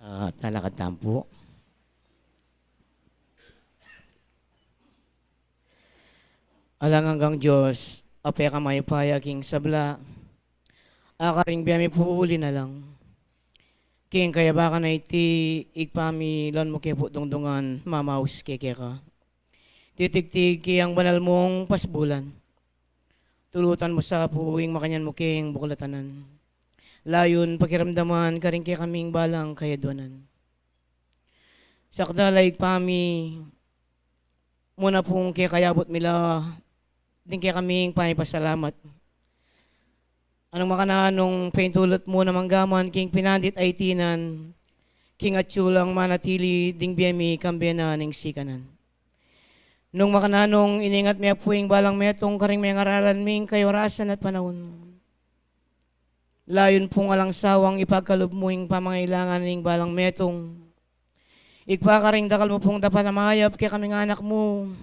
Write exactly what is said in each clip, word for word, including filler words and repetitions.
Ah, talakad tamu pu. Alang anggang Dios, Apang mayupaya king sabla, a karing bie mi pu uli na lang. King kayabakan a iti, Ibpa mi, lawan mu ke pu dungdungan, mamaus ke keka. Titigtig king banal mung pasbulan. Tulutan mu sa pu ing makanyan mu keng buklatanan. Layun pakiramdaman karing kekaming balang kayadwanan. Sakdal a Ibpa mi, mu na pung kekayabut mi la ding kekaming pamipasalamat. Nung makananu nung paintulut mu na manggaman king pinandit a itinan, king atyu lang manatili ding bie mi kambe na ning sikanan. Nung makananu nung iningat mi pu ing balang metung karing mengaralan ming kayorasan at panaun. Layun pung alang sawang ipagkalub mu ing pamangailangan ning balang metung. Ibpa, karing dakal mu pung dapat a mayap kekaming anak mu.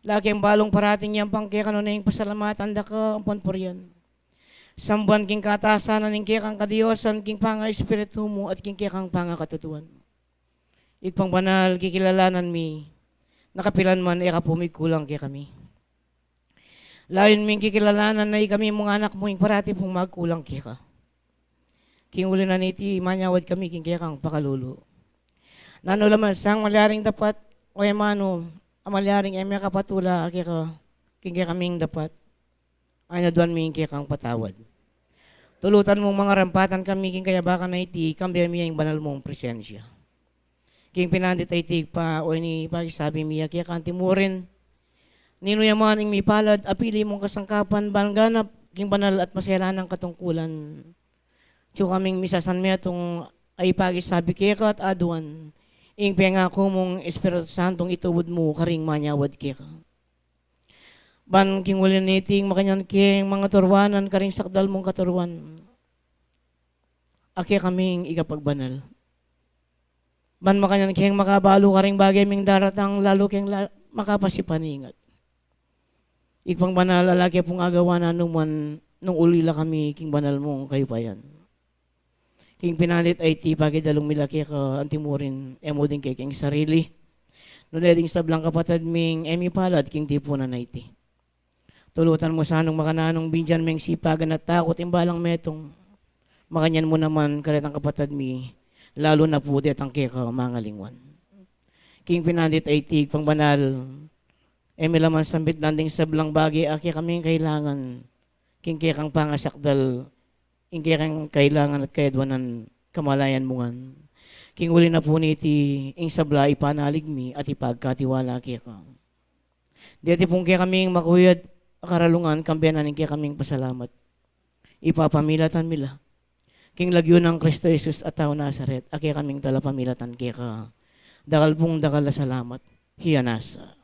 Laki ing balung parating yampang keka, nune ing pasalamatan da ka ampon purian. Samban king katasan na ning kekang kadiosan, king pangaespiritu mu at king kekang pangakatutuan. Ibpang banal, kikilalanan mi na kapilan man e ka pu migkulang kekami. Layun ming kikilalanan na ikami mung anak mu ing parati pung magkulang keka. King uli na niti, manyawad kami king kekang pakalulu. Nanu la man sang malyaring dapat, o e manu, a malyaring e mi kapatula keka, king kekaming dapat, ay naduan mi ing kekang patawad. Tulutan mung mangarampatan kami king kayabakan a iti, kambe mi ing banal mung presensya. King pinandit a iti, Ibpa, o ini pakisabi mi ya keka anti murin. Ninu ya man ing mipalad a pili mung kasangkapan, ban ganap king banal at maselan a katungkulan. Atyu kaming misasanmetung a ipakisabi keka at aduan ing pengaku mung Espiritu Santung itubud mu karing manyawad keka. Ban king uli niti, ing makanyan keng mangaturuanan karing sakdal mung katuruan a kekaming ikapagbanal. Ban makanyan keng makabalu karing bage ming daratang, lalu keng la-, makapasipaningat. Ibpang banal, ala ke pung agawan nanu man nung uli la kami king banal mung kayupayan. King pinandit a iti, pakidalung mi la keka anti murin, e mu ding kekeng sarili, nune ding sablang kapatad ming e mipalad king tipunan a iti. Tulutan mu sa nung makananu nung binyan meng sipagan at takut ing balang metung, makanyan mu naman karetang kapatad mi, lalu na pu detang keka mangalingwan. King pinandit a iti, Ibpang banal, e mi la man sambit ding sablang bage a kekaming kailangan king kekang pangasakdal, ing kekang kailangan at kayadwanan, kamalayan mu ngan. King uli na pu niti, ing sabla ipanalig mi at ipagkatiwala keka. Deti pung kekaming makuyad a karalungan, kambe na ning kekaming pasalamat, ipapamilatan mi la king lagyu nang Kristo Jesus a tau Nazaret, a kekaming talapamilatan keka. Dakal pung dakal a salamat. Hia na sa.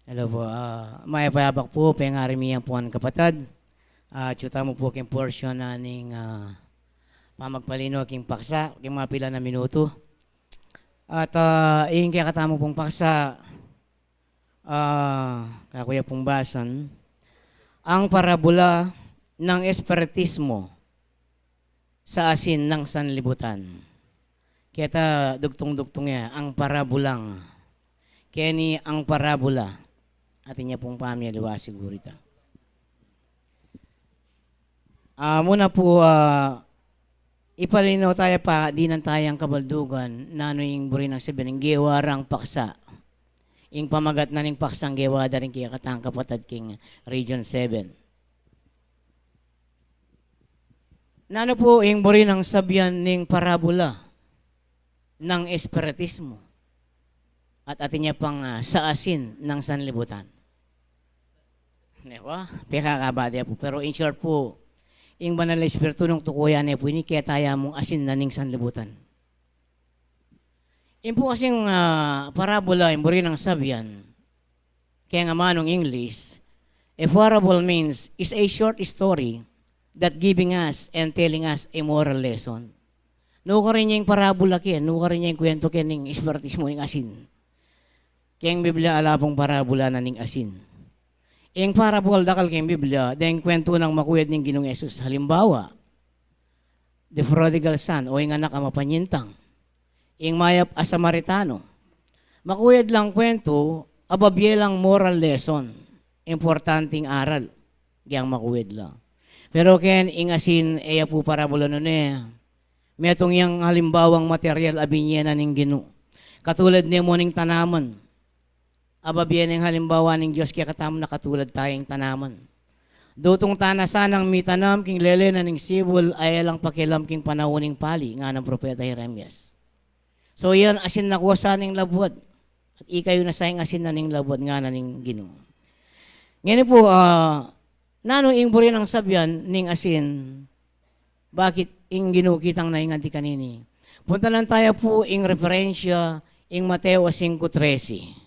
Hello po. Ah, mayap a abak pu, pengari mi ing puan kapatad. Ah, atyu tamu pu king portion na ning, ah, pamagpalino king paksa, king mga pila na minutu. At, ah, ing kekatamu pung paksa, ah, kaku ya pung basan, ang parabula ng espiritismo sa asin ng sanlibutan. Keta dugtung-dugtung ya, ang parabulang. Keni ang parabula. Atin ya pung pamiyaliwa siguru ita. Ah, muna pu, ah, ipalinaw taya pa, dinan tayang kabaldugan, nanu ing buri nang sabian ning gewa rang paksa. Ing pamagat na ning paksang gewa da ring kekatang kapatad king Region seven. Nanu pu ing buri nang sabian ning parabula ng espiritismo? At atin ya pang, ah, sa asin ng sanlibutan. Di ba? Pekakaba de pu. Pero in short pu, ing Banal a Espiritu nung tukuyan ne pu ini, keta ya mung asin na ning sanlibutan. Ing pu kasing, ah, parabula, ing buri nang sabian, keng amanung English, a parable means is a short story that giving us and telling us a moral lesson. Nukarin ya ing parabula ke, nukarin ya ing kuwentu ke ning espiritismo ning asin. Keng Biblia ala pung parabula na ning asin. Ing parable dakal keng Biblia, deng kuwentu nang makuyad ning Ginung Jesus. Halimbawa, the prodigal son, o ing anak a mapanyintang, ing mayap a Samaritano. Makuyad lang kuwentu, ababie lang moral lesson, importanteng aral, deng makuyad la. Pero ken ing asin, e ya pu parabula nune, metung yang halimbawang material a binie na ning Ginu. Katulad ne mu ning tanaman. Ababie ning halimbawa ning Dios kekatamu na katulad taya ing tanaman. Dutung tana sanang mitanam king lele na ning sibul a e lang pakialam king panaun ning pali, ngana nang propeta Jeremias. So yan, asin na ku sa ning labuad. At ikayu na sa ing asin na ning labuad, ngana ning Ginu. Ngeni pu, ah, nanu ing buri nang sabian ning asin? Bakit ing Ginu kitang naingan ti kanini? Puntalan taya pu ing referensya, ing Mateo singko trese.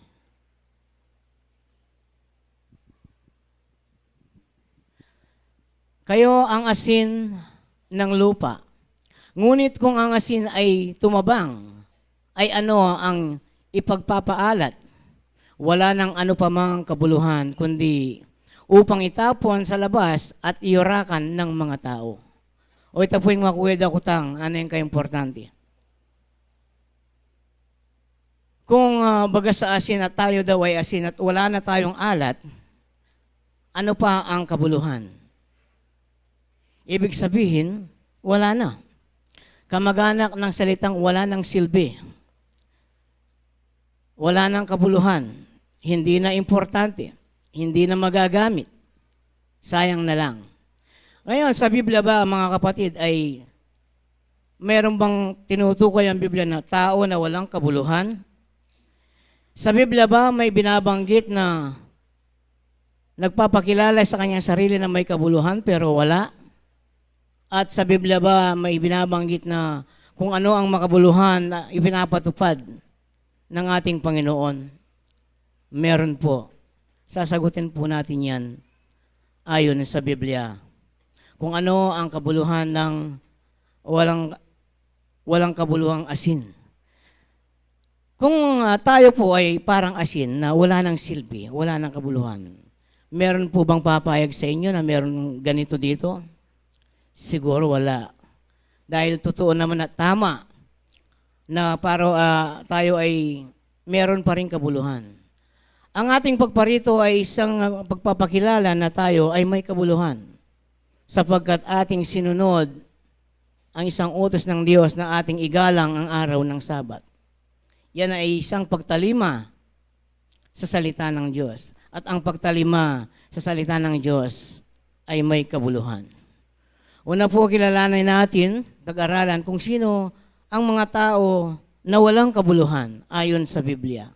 Kayo ang asin ng lupa. Ngunit kung ang asin ay tumabang, ay ano ang ipagpapaalat? Wala nang ano pa mang kabuluhan, kundi upang itapon sa labas at iyurakan ng mga tao. O ita pu ing makuyad a kutang, ano ing kaimportante? Kung, ah, baga sa asin at tayo daw ay asin at wala na tayong alat, ano pa ang kabuluhan? Ibig sabihin, wala na. Kamag-anak ng salitang wala nang silbi. Wala nang kabuluhan. Hindi na importante. Hindi na magagamit. Sayang na lang. Ngayon, sa Biblia ba, mga kapatid, ay meron bang tinutukoy ang Biblia na tao na walang kabuluhan? Sa Biblia ba may binabanggit na nagpapakilala sa kanyang sarili na may kabuluhan pero wala? At sa Biblia ba may binabanggit na kung ano ang makabuluhan na ipinapatupad ng ating Panginoon? Meron po. Sasagutin po natin yan ayon sa Biblia. Kung ano ang kabuluhan ng walang, walang kabuluhang asin. Kung, ah, tayo po ay parang asin na wala nang silbi, wala nang kabuluhan, meron po bang papayag sa inyo na meron ganito dito? Siguro wala. Dahil totoo naman at tama na para, ah, tayo ay meron pa ring kabuluhan. Ang ating pagparito ay isang, ah, pagpapakilala na tayo ay may kabuluhan, sapagkat ating sinunod ang isang utos ng Diyos na ating igalang ang araw ng Sabat. Yan ay isang pagtalima sa salita ng Diyos. At ang pagtalima sa salita ng Diyos ay may kabuluhan. Una po, kilalanin natin, pag-aralan kung sino ang mga tao na walang kabuluhan ayon sa Biblia.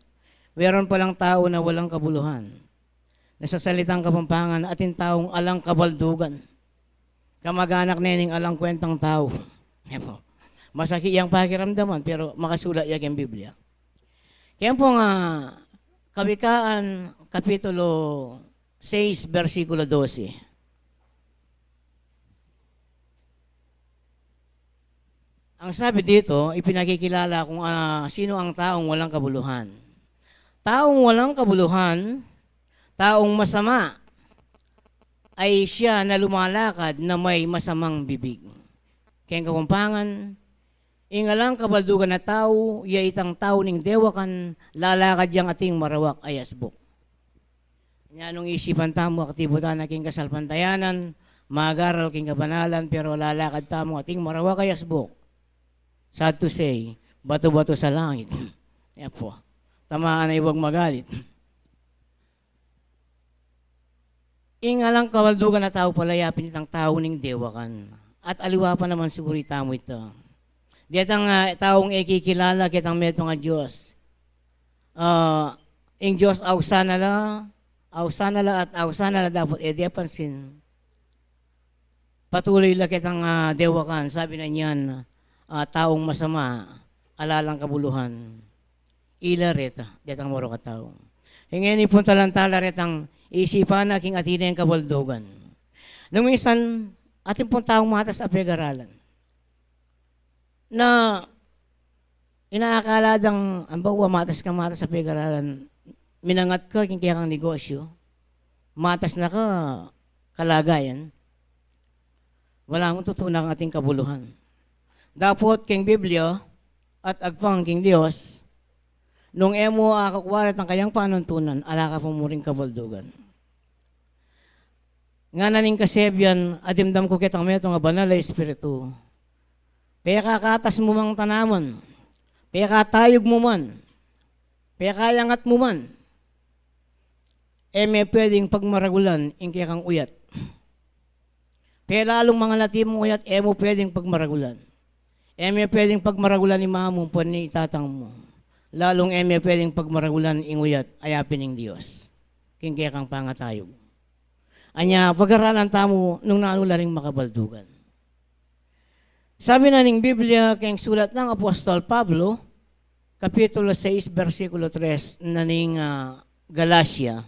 Meron palang tao na walang kabuluhan. Na sa salitang Kapampangan, atin taong alang kabaldugan. Kamag-anak ne ning alang kwentang tao. Yan po. Masakit yang pakiramdaman, pero makasulat ya king Biblia. Kaya po nga, Kawikaan, Kapitulo sais, bersikulo dose. Ang sabi dito, ipinakikilala kung, ah, sino ang taong walang kabuluhan. Taong walang kabuluhan, taong masama, ay siya na lumalakad na may masamang bibig. Keng Kapampangan, ing alang kabaldugan a tau, ya itang tau ning dewakan, lalakad yang ating marawak a yasbuk. Nya nung isipan tamu, aktibo tana king kasalpantayanan, mag-aral king kabanalan, pero lalakad tamu ating marawak a yasbuk. Sad to say, bato-bato sa langit. Yan po. Tamaan na iwag magalit. Ing alang kabaldugan a tau pala ya pin itang tau ning dewakan. At aliwa pa naman siguru itamu ita. Detang, ah, taung e kikilala ketang metung a Dios. Ah, ing Dios ausan na la, ausan na la at ausan na la dapot e de pansin. Patuloy la ketang, ah, dewakan, sabi na niyan, ah, taung masama, ala lang kabuluhan. Ila reta, detang marok a tau. Ngeni puntalan tala retang isipan na king atin neng kabaldugan. Nung minsan, atin pung taung matas a pegaralan. Na inaakala dang, ambawa, matas ka, matas a pegaralan, minangat ka king kekang negosyo, matas na ka kalagayan, wala mung tutunan atin kabuluhan. Dapot king Biblia at agpang king Dios, nung e mu akakua retang kayang panuntunan, ala ka pa mu ring kabaldugan. Ngana ning kasebian, adimdam ku ketang metung a banal a espiritu. Pekakatas mu mang tanaman, pekatayug mu man, pekayangat mu man, e me pwedeng pagmaragulan ing kekang uyat. Pelalung mangalati mung uyat, e mu pwedeng pagmaragulan. E me pwedeng pagmaragulan i mama mu, pwedeng i tatang mu. Lalung e me pwedeng pagmaragulan ing uyat a yapin ning Dios king kekang pangatayug. Anya, pagaralan tamu nung nanu la ring makabaldugan. Sabi na ning Biblia keng sulat nang Apostol Pablo, Kapitulo sais, bersikulo tres na ning, ah, Galacia.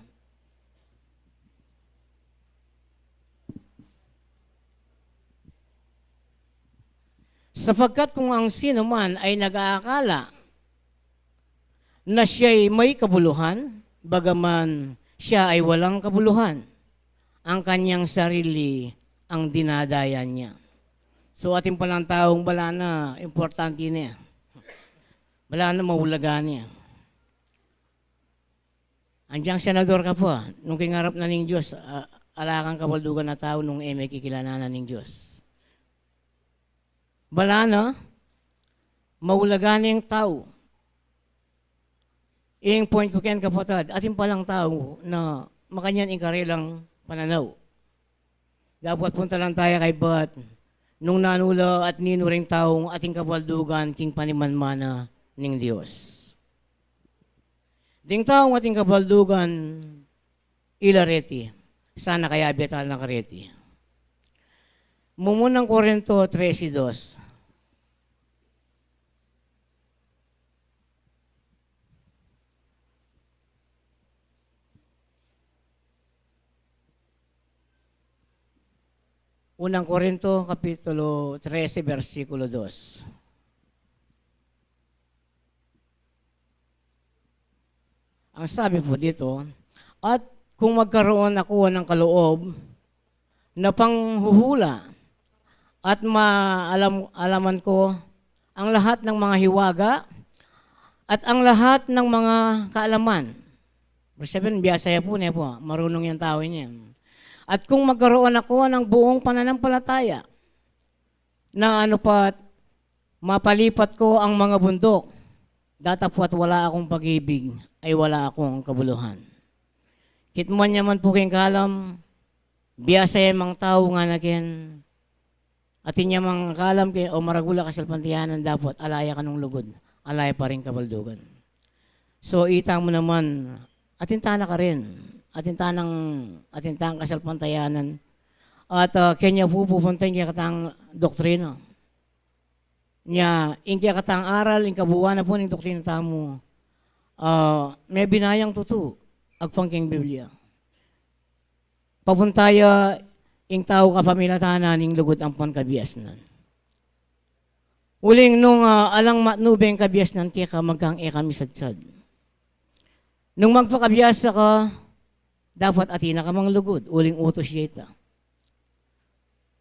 Sapagkat kung ang sino man ay nag-aakala na siya'y may kabuluhan, bagaman siya ay walang kabuluhan, ang kanyang sarili ang dinadaya niya. So, atin palang taung bala na importante na, bala na maulaga na. Andiang senador ka pa, nung king arap na ning Dios, a-, ala kang kabaldugan a tau nung e me kikilalanan ning Dios. Bala na, maulaga na ing tau. Ing point ku ken, kapatad, atin palang tau na makanyan ing karelang pananaw. Dapat puntalan taya kaybat nung nanu la at ninu ring taung atin kabaldugan king panimanmana ning Dios. Ding taung atin kabaldugan, ila reti. Sana kayabe tala na kareti. Mumunang Korinto trese dos. Unang Korinto, Kapitulo trese, bersikulo dos. Ang sabi po dito, "At kung magkaroon ako ng kaloob na panghuhula at maalam-, alaman ko ang lahat ng mga hiwaga at ang lahat ng mga kaalaman." Ibig sabihin, biyasa ya po, ne po, marunong yang tao niyan. "At kung magkaroon ako ng buong pananampalataya na ano pat mapalipat ko ang mga bundok, datapwat wala akong pag-ibig, ay wala akong kabuluhan." Kitmuan ya man po king kalam, biyasa ya mang tau ngana ken, atin ya mang kalam ken, o maragul a kasalpantayanan, dapwat ala ya kanung lugud, ala ya pa ring kabaldugan. So, ita mu naman, atin tana karin, atin tanang, atin tanang kasalpantayanan, at, ah, kenya pu pupunta ing kekatang doktrina. Nya, ing kekatang aral, ing kabuuan na pu ning doktrina tamu, Ah, mebinayang tutu agpang king Biblia. Papunta ya ing tau kapamilatan na ning lugud ampon kabiasnan. Uling nung, ah, alang matnu beng kabiasnan keka, magkang e ka misadsad. Nung magpakabiasa ka, dapat atin na ka mang lugud, uling utus ya ita.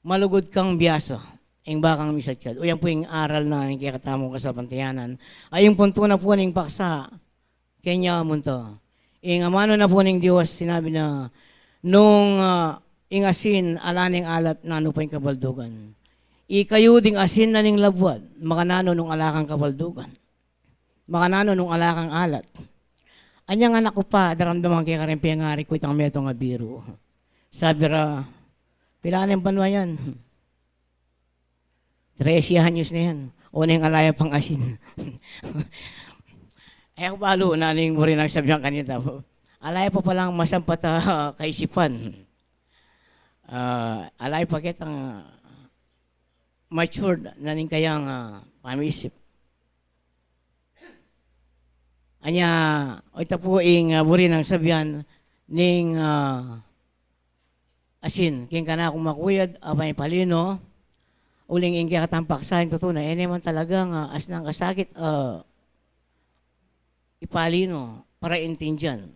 Malugud kang biasa, ing bakang misadsad. O yan pu ing aral na ning kekatamung kasalpantayanan. Ay ing puntu na pu ning paksa, kenya munta. Ing amanu na pu ning Dios, sinabi na, nung, ah, ing asin, ala neng alat, nanu pa ing kabaldugan? Ikayu ding asin na ning labuad, makananu nung ala kang kabaldugan? Makananu nung ala kang alat? Anyang anak ku pa, daramdaman ke karing pengari ku itang metung a biru. Sabi ra, "Pilan ing banua yan?" "Trese anyos na yan. O neng ala ya pang asin." E ku balu nanu ing buri nang sabian kanita. Ala ya pa palang masampat a kaisipan. Ah, ala ya pa ketang matured na ning kayang, ah, pamisip. Anya, o ita pu ing, ah, buri nang sabian ning, ah, asin, king kanakung makuyad, a, pamipalino, uling ing kekatang paksa ing tutu na, e ne man talagang, ah, asnang kasakit, ah, ipalino, para intindian.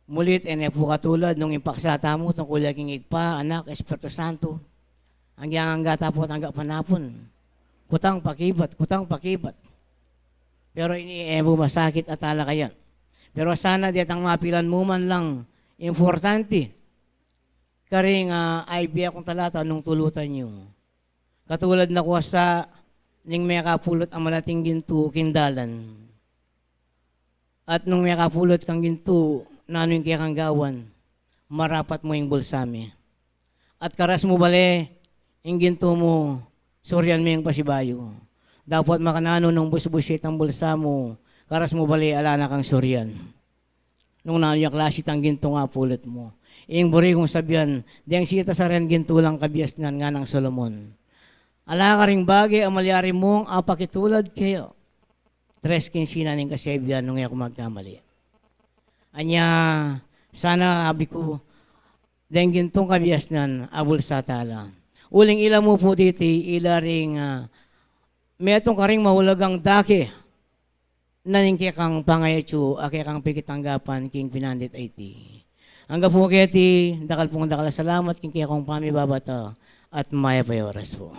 Mulit, e ne pu katulad nung ing paksa tamu tungkul ya king Ibpa, Anak, Espiritu Santo. Anggang angga ta pu at angga panapun. Kutang pakibat, kutang pakibat. Pero ini e pu masakit a talakayan. Pero sana detang mapilan mu man lang importante karing, ah, idea kung talata nung tulutan yu. Katulad na kuasa ning mekapulut a malating gintu king dalan. At nung mekapulut kang gintu, nanu ing kekang gawan? Marapat mu ing bulsa me. At karas mu bale ing gintu mu, surian me ing pasibayu. Dapot makananu nung busbus ya itang bulsa mu, karas mu bale ala na kang surian? Nung nanu ya klasi itang gintu ing apulut mu? Ing buri kung sabian, deng sita sarian gintu lang kabiasnan, nganang Solomon. Ala karing bage a malyari mung apakitulad keya. Tres kinse na ning kasebian nung e ku magkamali. Anya, sana abi ku, deng gintung kabiasnan, abulsa tala. Uling ila mu pu diti, ila ring, ah, metung karing maulagang dake na ning kekang pangayatsu, a kekang pikitanggapan king pinandit a iti. Angga pu keti, dakal pung dakal a salamat king kekong pamibabata at mayap a oras pu.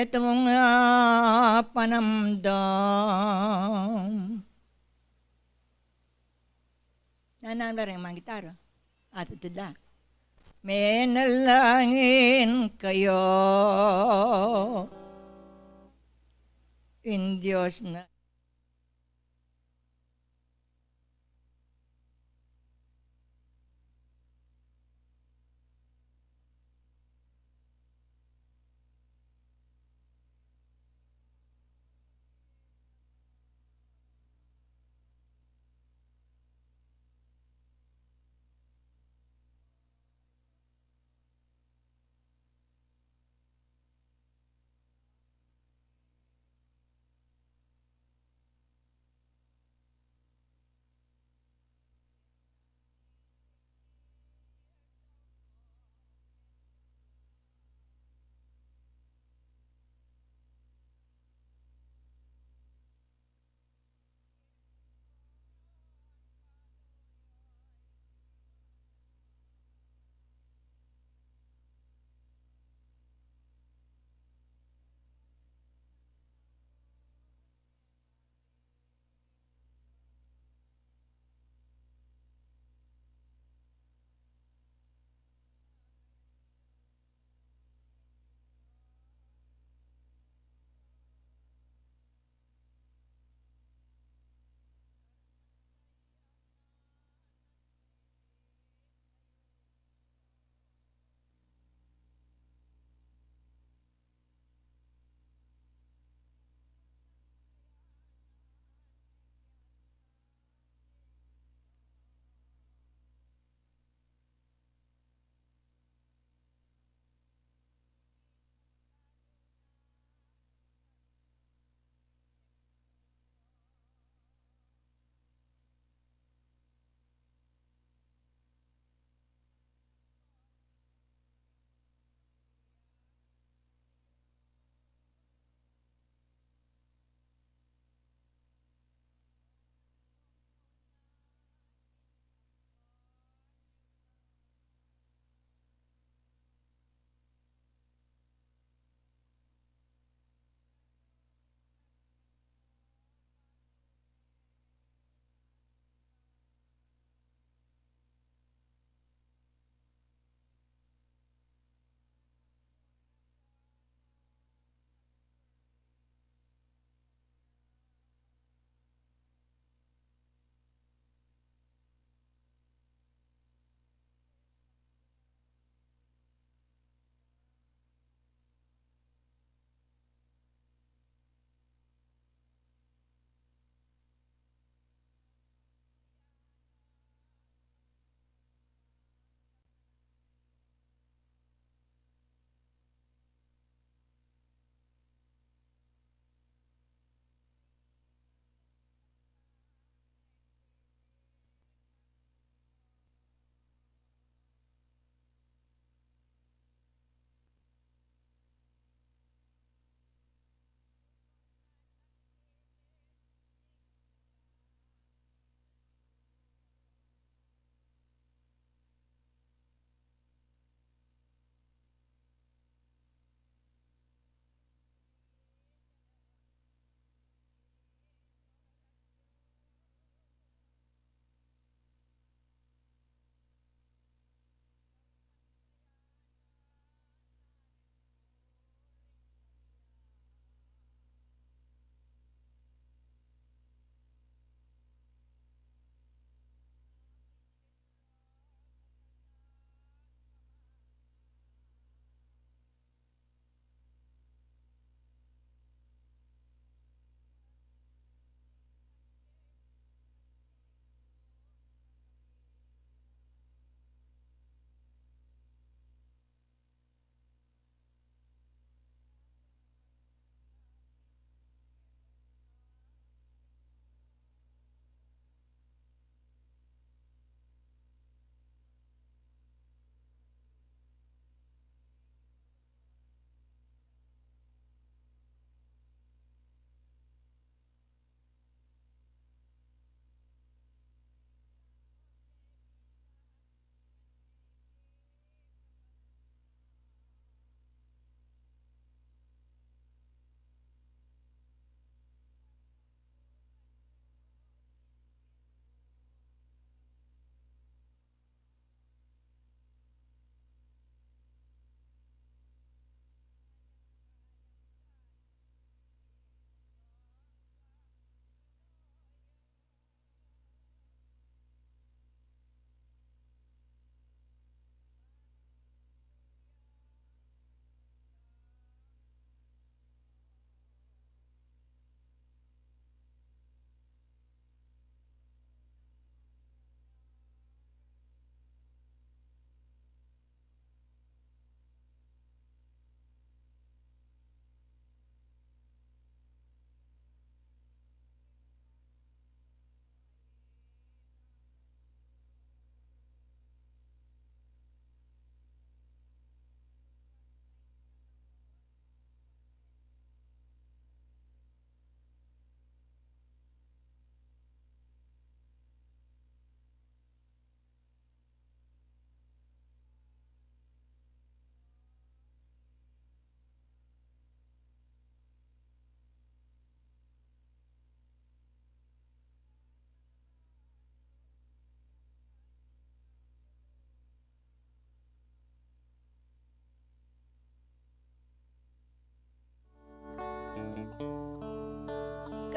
Ito mong, ah, panamdam. Nanam la rin mang gitara. At ito la. Menalangin kayo. In Diyos na.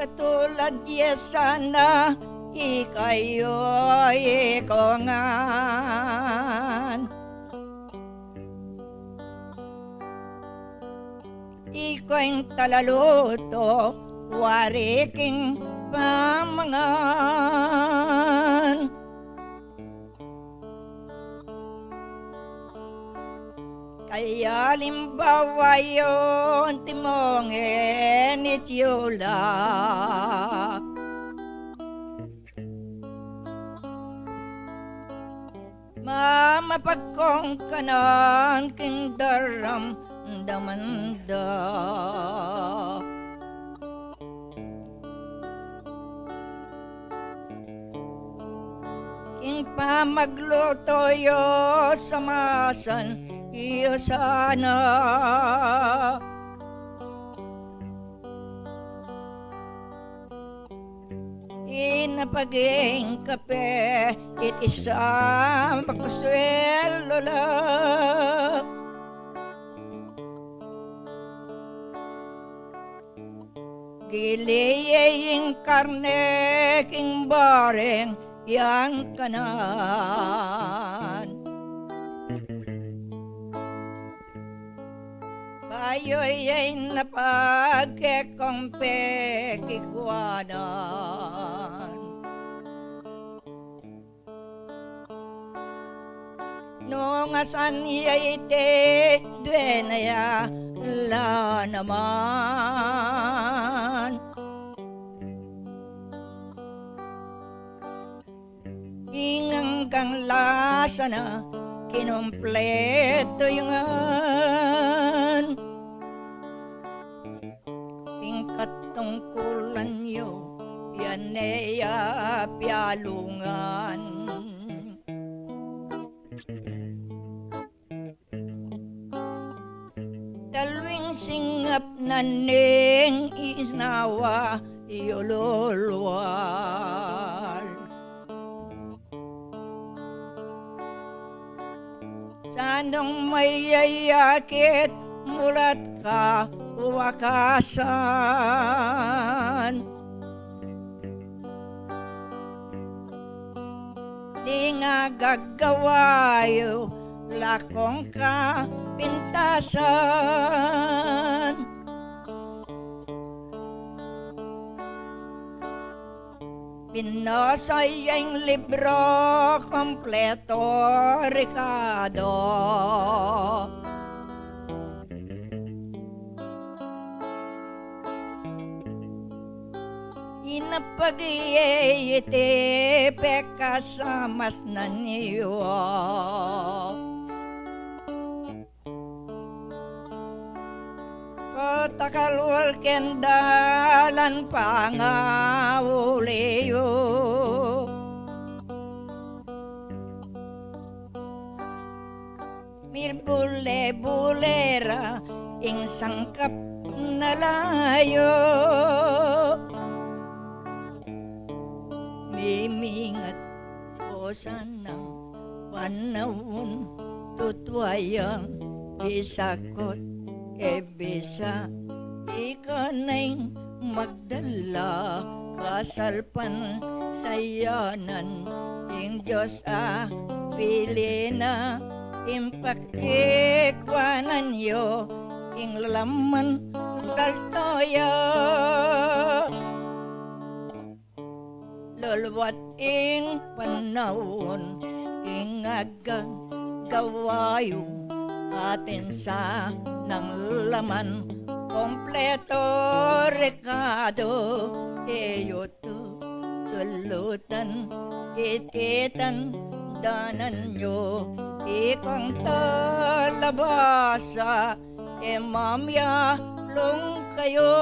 Katulad ye sana ikayu, iko ngan. Iko ing talalutu wari king pamangan. Kaya alimbawa yu, antimong e nit yu la. Mamapagkong kanan king daramdaman da. Ing pamaglutu yu, samasan yu sana. Inapag ing kape, iti sa makasweldo la. Gili ye ing karne king bareng yang kanan. Bayu ye inapag ke kong pekikwanan. Nung asan ya iti, duena ya la naman. Ing anggang lasa na kinumpletu yu ngan. Ing katungkulan yu, yan ne ya pialungan. Talwing singap na ning isnawa yu lulwal. Sanung mayayakit mulat kawakasan. Ding agagawa yu lakong kapintasan. Binasa ya ing libro kompletu rekado. Inapag ye iti pekasamasnan yu. Katakalwal ken dalan pangauli yu. Mibule-bule ra ing sangkap na layu. Mimingat ko sanang panaun, tutuayan isakut e bisa, ika na ing magdala kasalpantayanan. Ing Dios a pili na ing pakikwanan yu, ing laman laltaya. Luluat ing panaun, ing agagawa yu, atin sanang laman kompletu rekado. E yu tutulutan, iti tandanan yu, ikong talabasa e mamyalung kayu.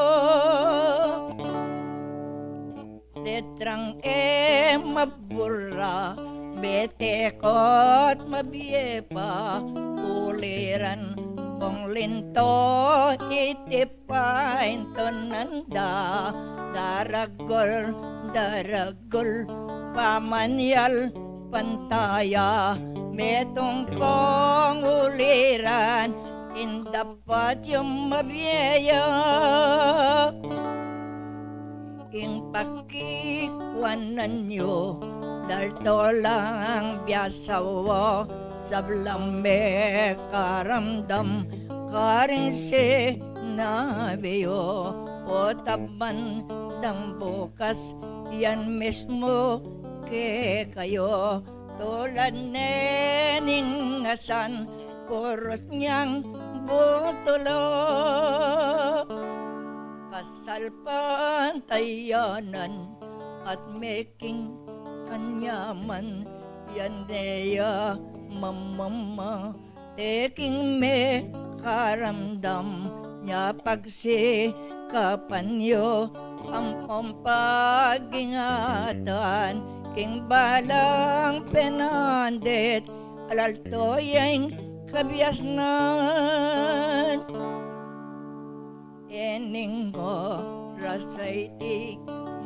Letrang e mabura, mete ko't mabie pa, uliran kong linto, iti paintunan da, daragul, daragul, pamanyal pantaya, metung kong uliran, ing dapat yung mabie ya. Ing pakikwanan yu, dalto lang biasa wa, sablang mekaramdam karing sinabi yu, pota bandang bukas, yan mismu kekayu, tulad ne ning asan, kurus nyang butulu. Kasalpantayanan at meking kanyaman, yan ne ya mamama, teking mekaramdam nya pagsikapan yu, ampong pagingatan king balang penandit, alalto yang kabiasnan. Ining oras a iti,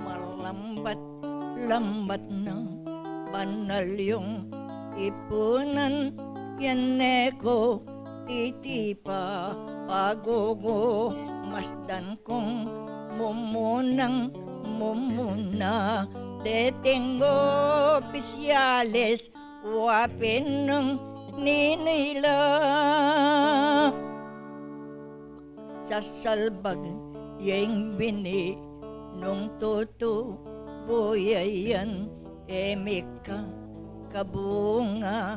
malambat-lambat nang banal yung ipunan, yan ne ku titipa, pagugumasdan kung mumunang mumuna, deting opisyales, wa pin nang ninila. Sasalbag ya ing bini nung tutubu ya yan, e mika kabunga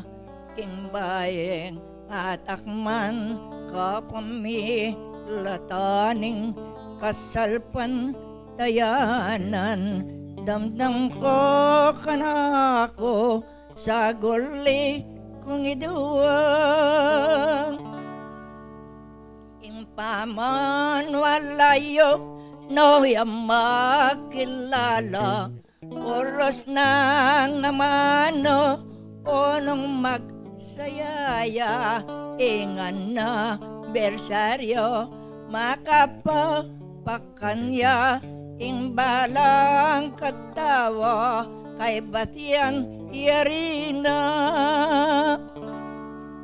king bayeng atakman kapamilatan ning kasalpantayanan. Damdam ku kanaku saguli kung iduang. Ing pamanwala yu, no ya makilala, oras nang namanu, o nung magsaya ya, ing anibersaryu, makapapakan ya ing balang katau, kaybat yang yari na.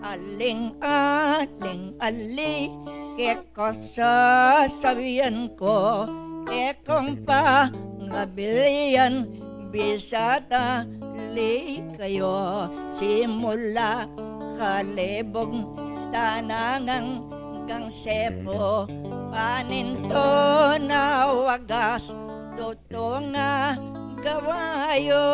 Aling-aling ali, keka sasabian ku, kekong pangabilian, bisat ali kayu, simula kalibug, tanang anggang sepu, panintu na wagas, tutu nga gawa yu.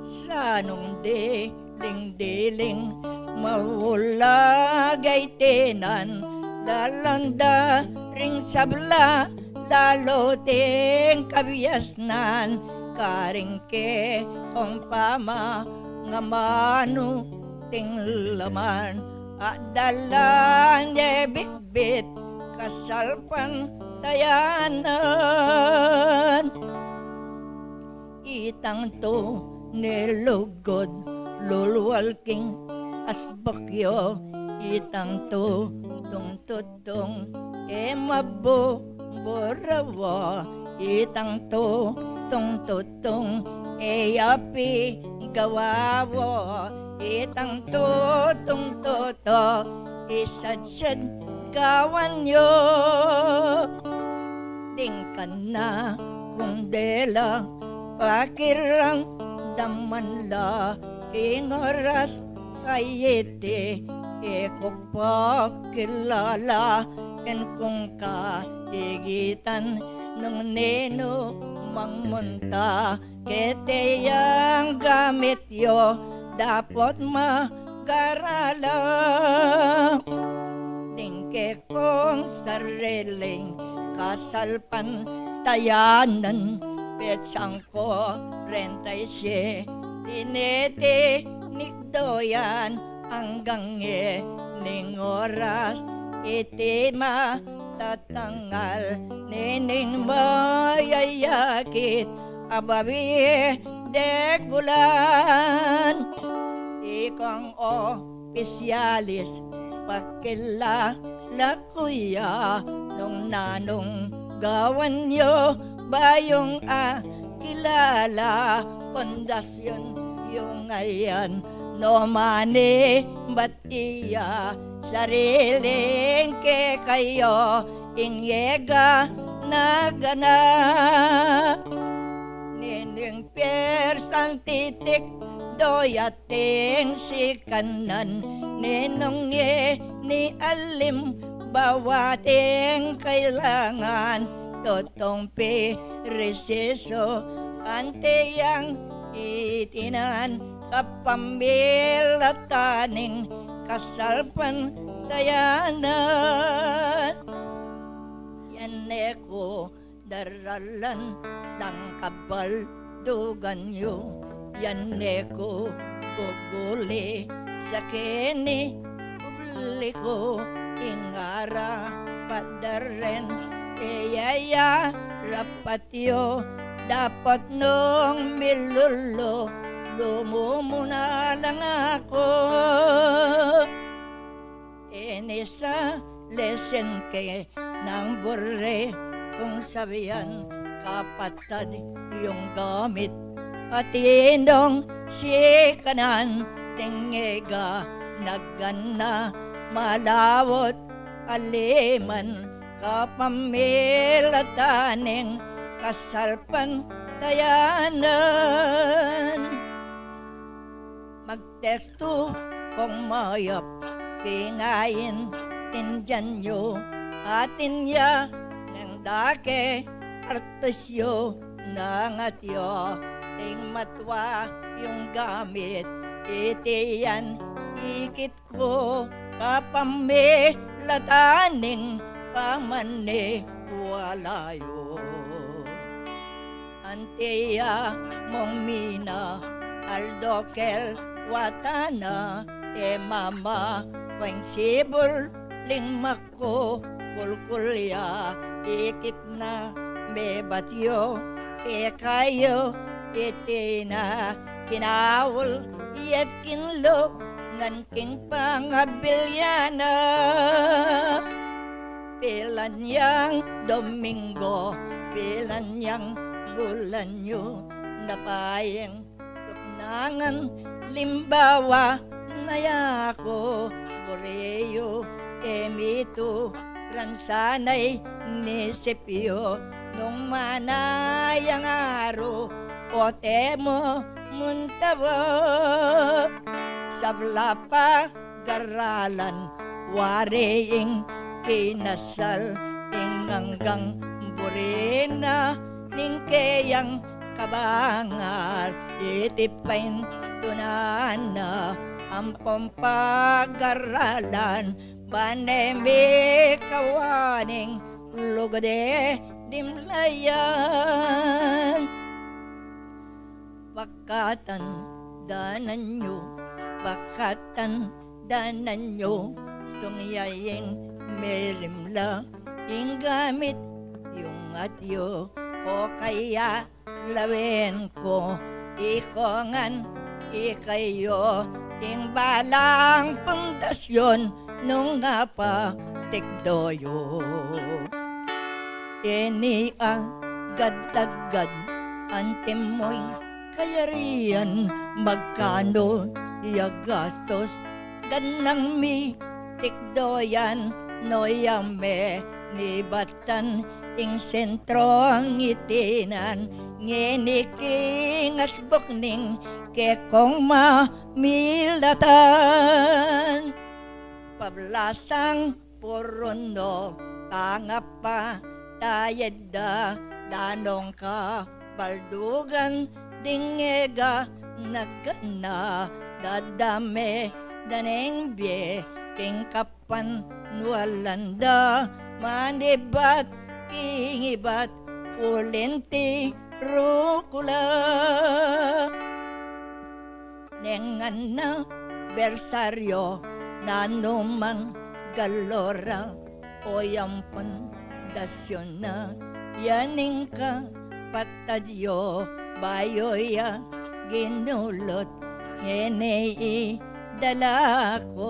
Sa nung diling-diling maulaga itinan, lalanda ring sabla, lalu ting kabiasnan, karing kekong pamangamanu, ting laman at dalan de bitbit kasalpantayanan. Itang tunilugud lulwal king asbak yu, itang tutung tutung e mabuburawa, itang tutung tutung e api gawawa, itang tutung tutu isadsad gawan yu. Ding ka na kung dela pakiramdaman la, king oras a iti, e ku pa kilala, ken kung kaigitan nung ninu mang munta, keti yang gamit yu dapot magarala. Ding kekong sariling kasalpantayanan, petsang kurenta y siyete, tinitinikdo yan anggang ining oras, iti matatangal nining mayayakit a babi degulan. Ikong opisyalis, pakilala ku ya, nung nanung gawan yu, bayung akilala, pundasyon yu ngayan, no manibat iya, sariling kekayu ing yega na ganap. Ninu ing piesang titikdo ya ating sikanan, ninu ing ini alimbawa ating kailangan, tutung presiso anti yang itinan kapamilatan ning kasalpantayanan. Yan ne ku daralan lang kabaldugan yu, yan ne ku guguli sa keni publiku, ing arapat da rin, e ya ya rapat yu, dapat nung milulu, lumumuna lang aku. Ini sa lesen ke nang buri kung sabian kapatad yung gamit. Atin dong sikanan, tingiga nagana malawot aliman kapamilatan ning kasalpantayanan. Mag- testu kung mayap, pingain tindian yu, atin ya neng dake artus yu, nangat yu ing matwa yung gamit, iti yan ikit ku kapamilatan ning pamaniwala yu. Anti ya mung mina aldo kel watana, e mama, kueng sibul ling maku kulkul ya, ikit na mebat yu kekayu, iti na kinaul yet kinlu ngan king pangabil ya na. Pilan yang Domingo, pilan yang bulan yu, napaing tuknangan limbawa na ya ku, buri yu e mitu ran sanay nisip yu, nung manayang aru o temu muntawa. Sabla pagaralan wari ing kinasal, ing anggang buri na ning keyang kabangal, iti paintunan na ampong pagaralan, bane mikawaning lugud e dimlayan. Pakatandanan yu, pakatandanan yu, stung ya ing mirimla ing gamit yung atyu, o kaya lawen ku, ikongan ikayu ing balang pundasyon nung apatikdo yu. Ini agad-agad antimuy kayarian, magkanu ya gastus gannang mitikdo yan, no yang menibatan ing sentrong itinan, ngeni king asbuk ning kekong mamilatan. Pablasang purun no pangapatayad da, lanung kabaldugan ding e ga nagana, dadame da neng bie king kapanwalan da, manibat king ibat uling tiru ku la. Neng anibersaryu nanu mang galura, o yang pundasyun na, yan ing kapatad yu bayu ya ginulut, ngeni idala ku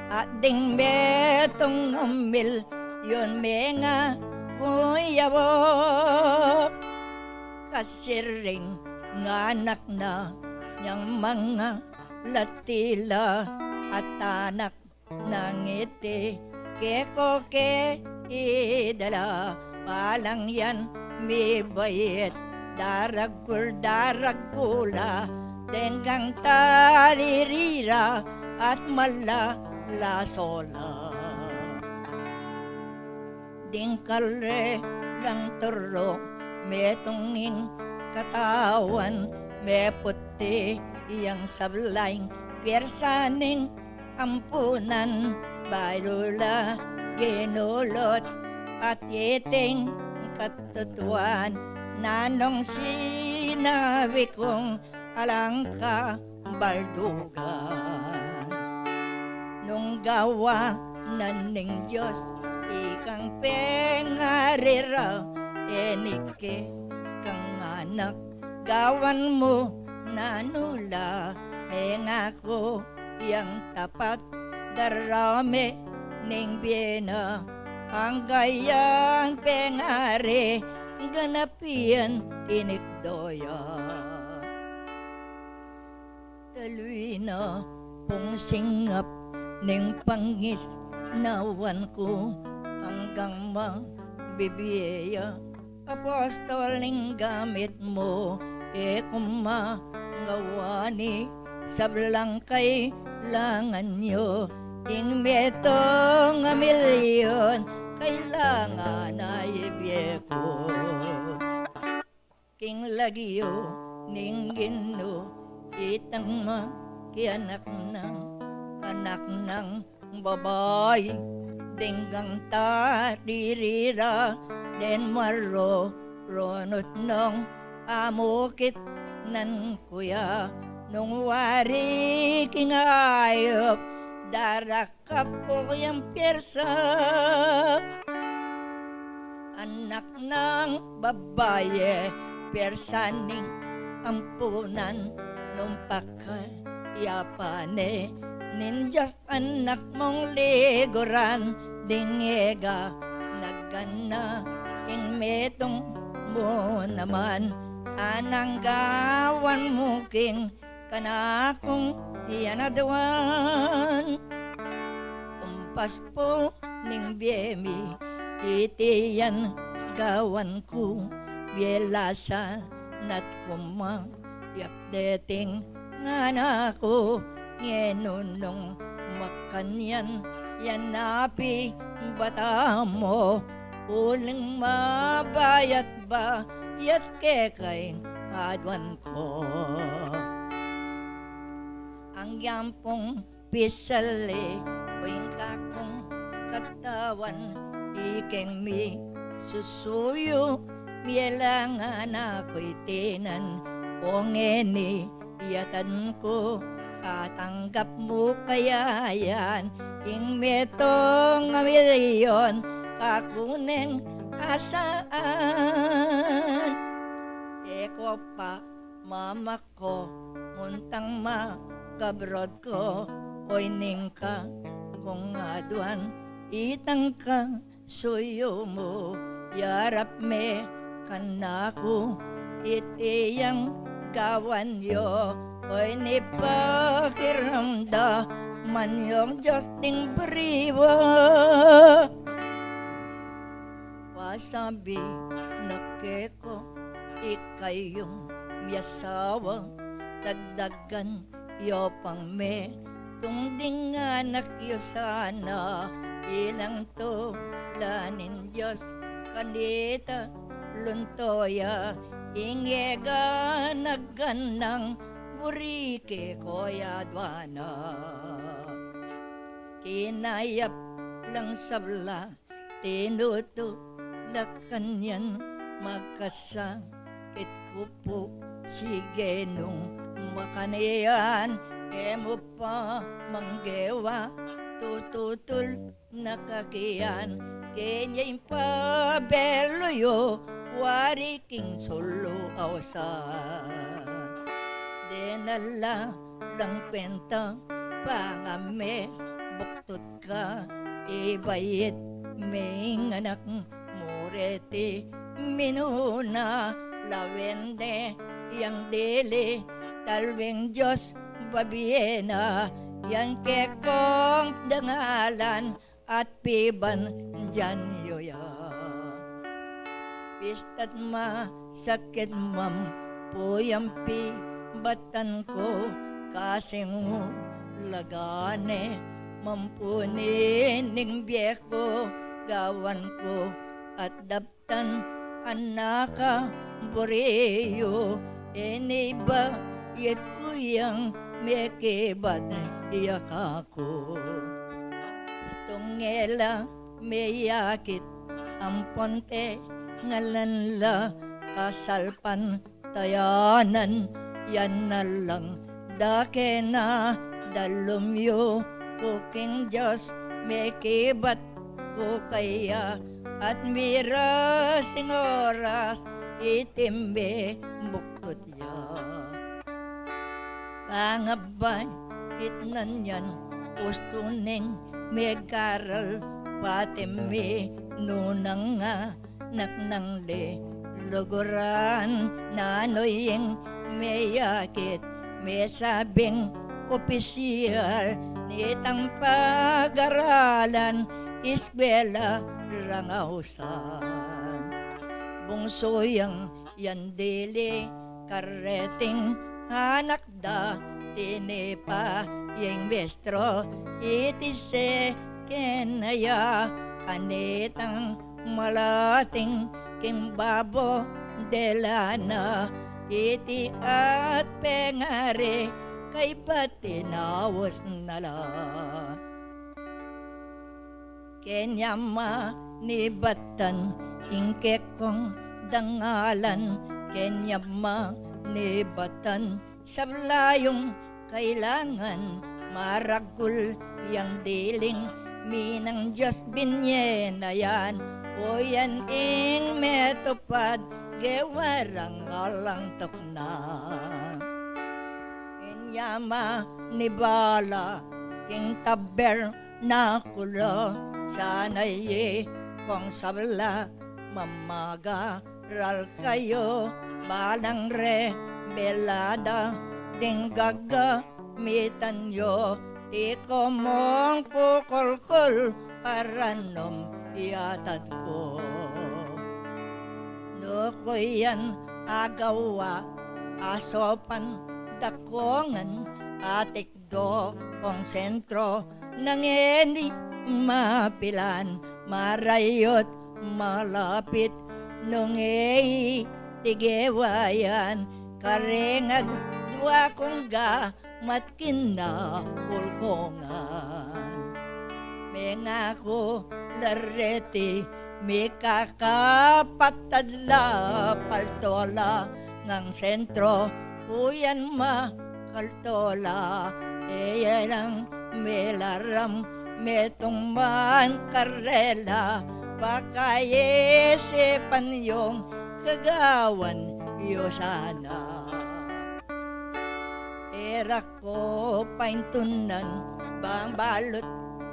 at ding metung milyun mengaku ya wu. Kasiring anak na nyang mangalatila at anak nang iti keku ke idala, Palang yan mibait, daragul daragul la, denggang taliri ra at malalaso la. Ding kalelang turung, metung ing katawan, meputi yang sablang pyersa ning ampunan, balu la ginulut at iting katutuan, nanung sinabi kung alang kabaldugan. Nung gawan na ning Dios ikang pengari ra, e ning kekang anak, gawan mu nanu la, mengaku yang tapat, darame ning bie na, angga yang pengari, ganap yan inikdo ya. Talui na pung singap ning pangisnawan ku, anggang mabibie ya. Apostol ing gamit mu, e ku magawan ing sablang kailangan yu, ing metung a milyon kailangan na ibie ku. King lagyu ning Ginu, itang makianak nang anak nang babai, denggang tariri ra, den marurunut nung amukit nan kuya, nung wari king ayup, darakap ku yang pyersa. Anak nang babai, pyersa ning ampunan, nung pakayapan ne ning Dios anak mung liguran, ding e ga nagana ing metung mu naman, anang gawan mu king kanakung yan aduan. Tumpas pu ning bie mi, iti yan gawan ku, bie la sa nat ku ma, yap deting ngana ku, ngenu nung makanyan, yan na pi bata mu, uling mabayat ba, yat keka ing aduan ku. Anggang pung pisali, o ing kakung katawan, ikeng misusuyu, mielangan aku itinan, o ngeni, yatan ku, atanggap mu kaya yan, ing metung a milyon, kaku neng asaan. E ko pa mamako, muntang makabrod ko, o ining kakung aduan, itang kasuyu mu, yarap me kanaku, iti yang gawan yu, o ini pakiramdaman yung Dios ding bariwa. Pasabi na keko, ikayung miasawa, dagdagan yu pang metung ding anak yu sana, ilang tula ning Dios kanita, lunto ya, ing e ga nagganang buri keko ya aduan na. Kinayap lang sabla, tinutulakan yan, makasakit ku pu, sige nung makanyan, e mu pa manggewa, tututul na kakian, kenya ing pabelu yu, wari king sulu ausan. Dena la lang kwenta, pangame buktut ka, ibayit me ing anak mu reti minuna, lawen ne yang dili, talwing Dios babie na, yang kekong dangalan at pibandian yu ya. Pista't masakit mampu yang pibatan ku, kasi nung laga ne mampu nining bie ku, gawan ku at daptan anak a buri yu, ini bayad ku yang mekibat ya kaku. Istung e la meyakit ampon tengalan la kasalpantayanan, yan na lang dake na dalum yu ku king Dios, mekibat ku keya at miras ing oras iti mebuktud ya. Pangabait na niyan, ustu neng megaral pati minunang anak nang liluguran, nanu ing meyakit, mesabing opisyal nitang pagaralan, eskwela rang ausan. Bungsu yang yan dili kareting anak da, tinipa yang mestro, iti seken na ya kanitang malating king babo de la na, iti at pengari kaybat inaus na la. Kenya manibatan ing kekong dangalan, kenya manibatan sabla yung kailangan, maragul yang diling minang Dios binye na yan, o yan ing metupad, gewa rang alang tukna. Kenya manibala king taber na kula, sana ye kong sabla, mamaga ral kayu, balang rebelada ding gagamitan yu, ti ku mung kukulkul para nung yatad ku. Nu ku yan agawa, asopan da ku ngan atik do kong sentro, nang e ni mapilan, marayut malapit, nung e iti gewa yan, karing adwa kung gamat kinakulkungan. Mengaku la reti, mikakapatad la, paltola ngang sentro, kuyan ma kaltola, e ya lang melaram, metung man karela, pakaisipan yung gagawan yu sana. E ra ku paintunan, bang balut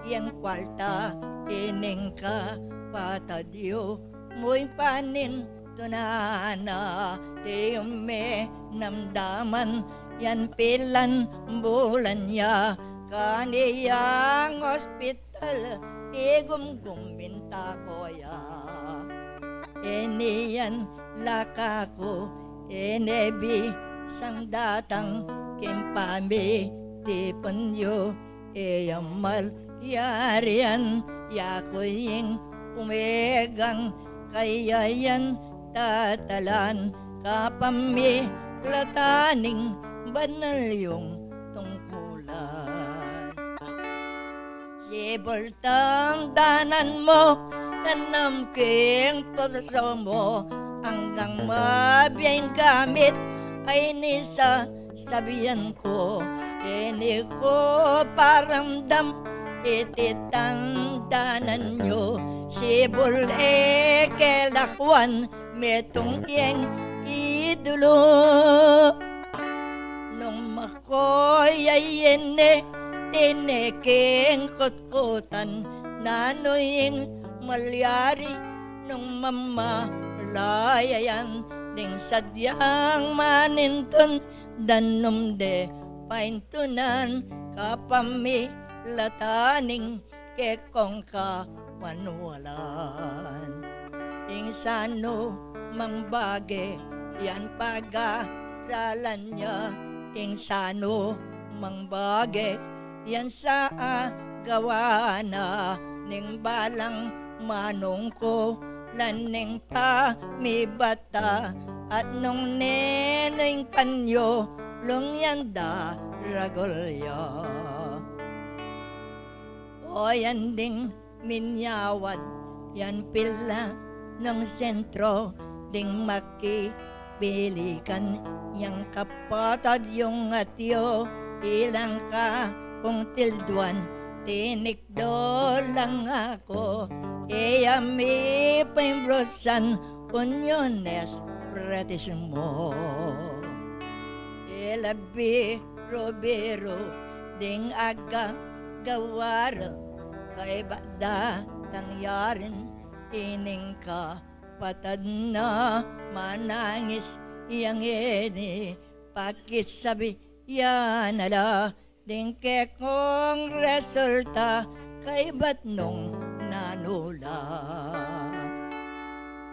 yang kwalta, ining kapatad yu, muy panin tunana, ti yu menamdaman yan pilan bulan ya, kaniyang ospital, igumgum minta ku ya. Ini yan la kaku, ini bisang datang king pamitipun yu, e ya malyarian, yaku ing umegang kaya yan tatalan, kapamilatan ning banal yung tungkulan. Sibul tang danan mu, tanam king pusu mu, anggang mabie ing gamit, ay ni sa sabian ku, ini ku paramdam, iti tang danan yu, sibul e kelakwan, metung yang idulu. Nung makoy a ini, tiniking kutkutan, nanu ing malyari, nung mamalayan, ding sadyang manintun, danum de paintunan, kapamilatan ning kekong kapanwalan. Ing sanu mang bage, yan pagaralan ya, ing sanu mang bage, yan sa agawa na, ning balang manungkulan ning pamibata, at nung ninu ing panyulung yan daragul ya. O yan ding minyawad, yan pila nung sentro, ding makibilikan yang kapatad yung atyu, ilang ka kung tilduan, tinikdo lang aku, e ya mi paimbrosan, uniones pretis mo. Ila biru-biru ding agagawa ra, kaybat da tang yarin ining kapatad na manangis yang ini, pakisabi ya na la ding kekong resulta, kaybat nung nanu la.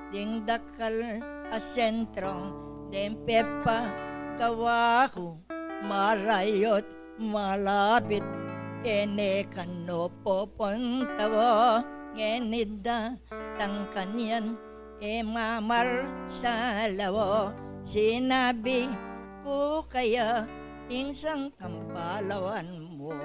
Ding dakal a sentrong deng pepagawa ku, marayut malapit, e ne kanu pupunta wa, ngeni datang kanyan, e mamal sa lawa, sinabi ku kaya, ing sangkang palawan mu.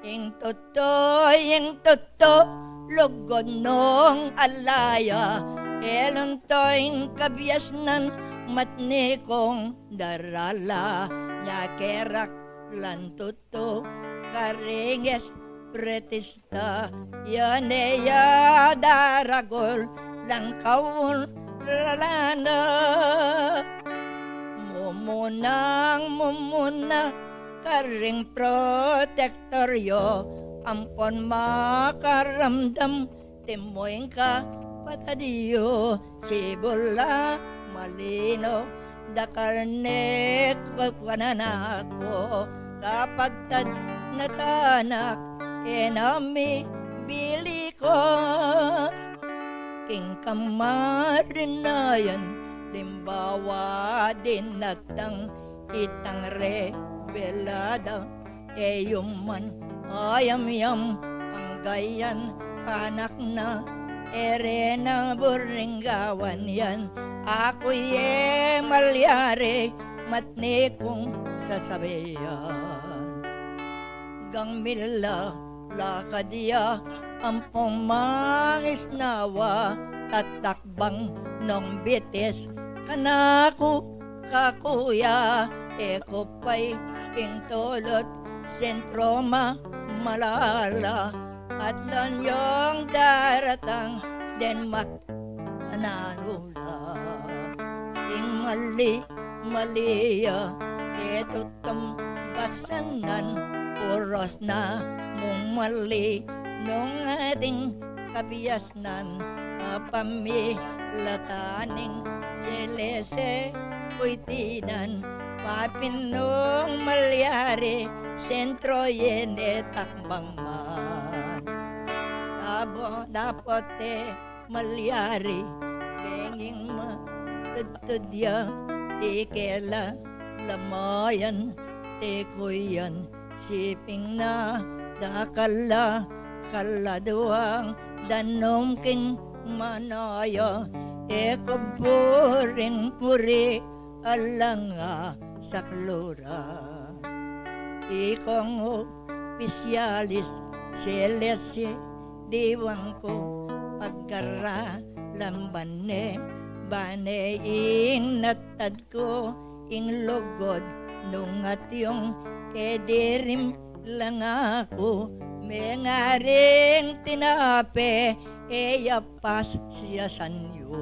Ing tutu, ing tutu, lugud nung ala ya, e lunto ing kabiasnan, matni kung darala, nya kerak lan tutu, karing es pretis ta, yan e ya daragul, lang kaun ralana. Mumunang mumuna karing protektor yu, ampon makaramdam, timuing kapatad yu, sibula malino, dakal ne kekwanan aku, kapatad na tanak, e na mi bilikun. King kamarinayan, limbawa dinatang itang rebelada, e yu man ayamyam, anggayan anak na, e re na buring gawan yan, aku ye malyari, matni kung sasabian. Gang mila lakad ya, ampong mangisnawa, tatakbang nung bitis kanaku, kakuya, e ku pay king tulut sentro mamalala, at lan yung daratang Denmark, nanu la. Ing mali, mali ya, e tutum basanan, oras na mung mali, nung ating kabiasnan, apamilatan ning selese kuy tinan, papinung malyari, sentro yene takbang man. Dabo, dapat e malyari, benging matudtud ya, ikela lamayan, tekuyan, siping na dakal la, kaladuang danum king manaya, e ku buring puri alang a sakluran. Ikong opisyalis selese, diwang ku pagkaralan bane, bane ing natad ku ing lugud nung atyung, e dirim lang aku mengaring tinape, e ya pasyasan yu.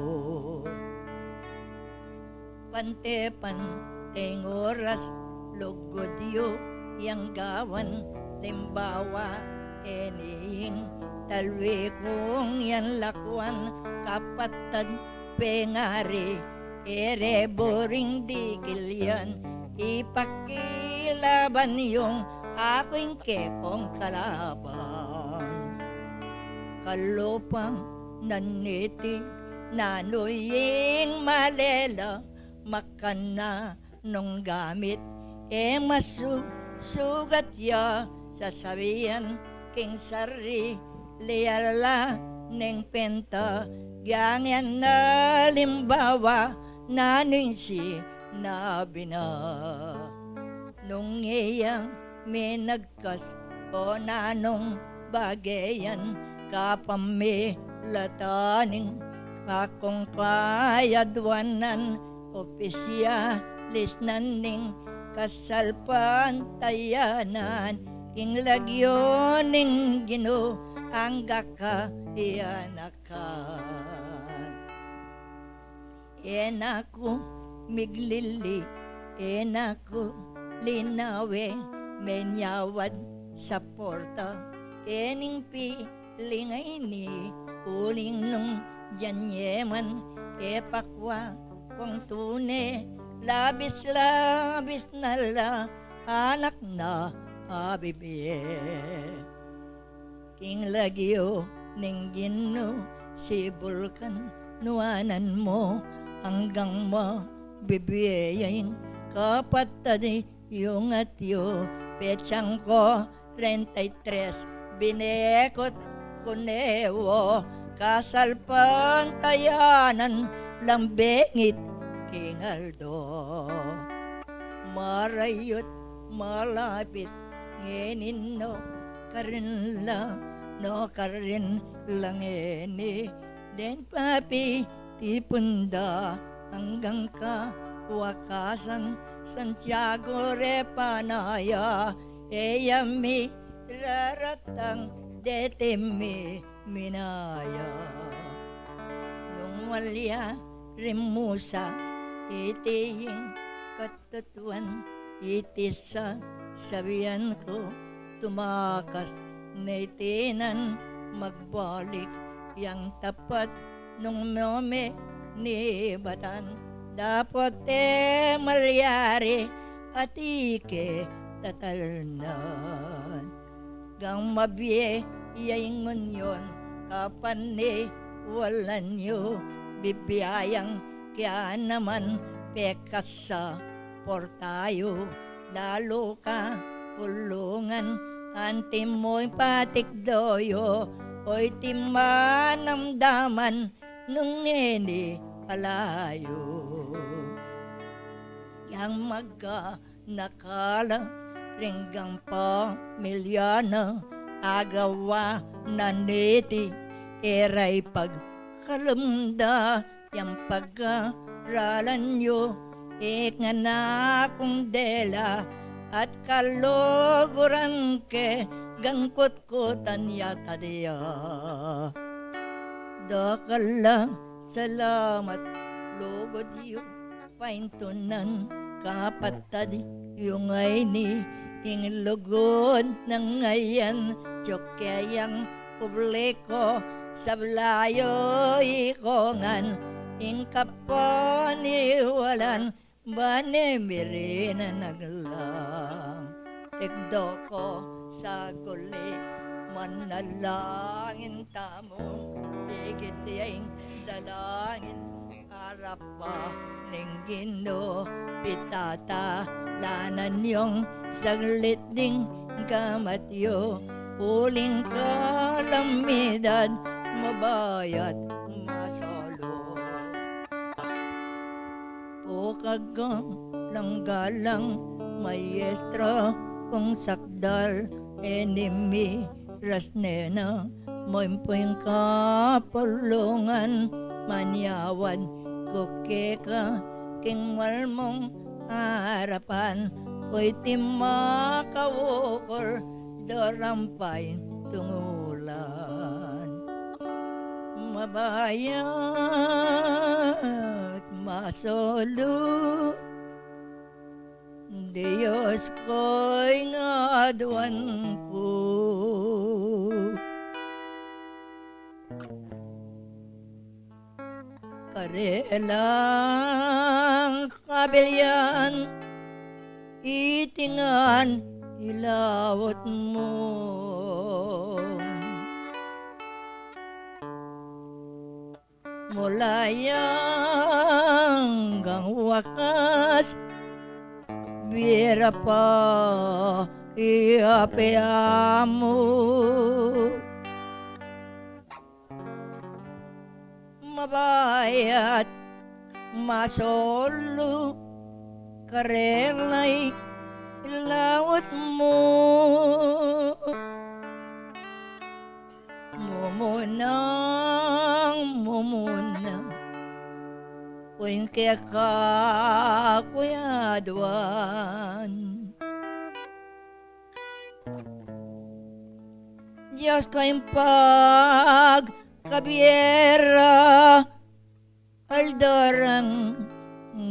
Pante-pante ing oras, lugud yu yang gawan, limbawa e ne ing talwi kung yang lakwan, kapatad pengari, e re buring dikil yan, ipakilaban yung aku ing kekong kalaban. Kalupang naniti nanu ing malela, makananung gamit, e masusugat ya, sasabian king sarili, ala neng penta, yang yan alimbawa, nanu ing sinabi na. Nung iya minagkas o nanung bage yan, kapamilatan ning kakung kayaduanan, opisyalis na ning kasalpantayanan, king lagyu ning Ginu, angga kayanakan. E na ku miglili, e na ku linawe, menyawad saporta kening piling a ini, uling nung dinan ye man, e pakwa kung tune, labis-labis na la anak na abibie. King lagyu ning Ginu, sibulkan nuanan mu, anggang mabibie ya ing kapatad yung atyu. Petsang kuwarenta y tres, binekut ku ne wo, kasalpantayanan lang bengit king aldo. Marayut malapit ngeni, no karin la, no karin la ngeni, deng papitipun da anggang kawakasan. Santiago, repanaya, e ya miraratang deti mi minaya. Nung malyari mu sa, iti ing katutuan, iti sasabian ku, tumakas ne itinan, magbalik yang tapat nung mu menibatan, dapot e malyari atin ke tatalnan. Gang mabie ya ing unyon, kapaniwalan yu, bibiayang kaya naman pekasaporta yu, lalu ka pulungan, anti mu ing patikdo yu, o iti manamdaman nung ngeni ala yu. Yang magka nakala, renggang pamilya na, agawa na niti, e ra ipagkalum da yang pag-aralan yu, ikna na kung dela at kaluguran ke, gang kutkutan ya tadya. Dakal a salamat, lugud yu paintunan, kapatad yu ngeni, ing lugud na ngeni, tsuke yang publiko, sabla yu ikongan, ing kapaniwalan, bane mirinan aglang. Tikdo ko sa guli, manalangin tamu, ikit ya ing dalangin, arap pa ning Ginu, pitatalanan yung saglit ding gamat yu, uling kalamidad, mabayat masolu. O kagalang-galang, maestro kung sakdal, enimi ras nena, maimpuing kapulungan, manyawad ku keka, king mal mung arapan, o iti makaukul, darampay tungulan. Mabayat masolu, Dios ko ing aduan ku. Karelang kabilyan, iti ngan ilawut mu. Mula yang anggang wakas, bira pa ya peamu. Mabayat, masolu, karela i laut mu. Mumunang mumuna, uling keka ku ya aduan. Dios ku, ing pagkabiera, aldo rang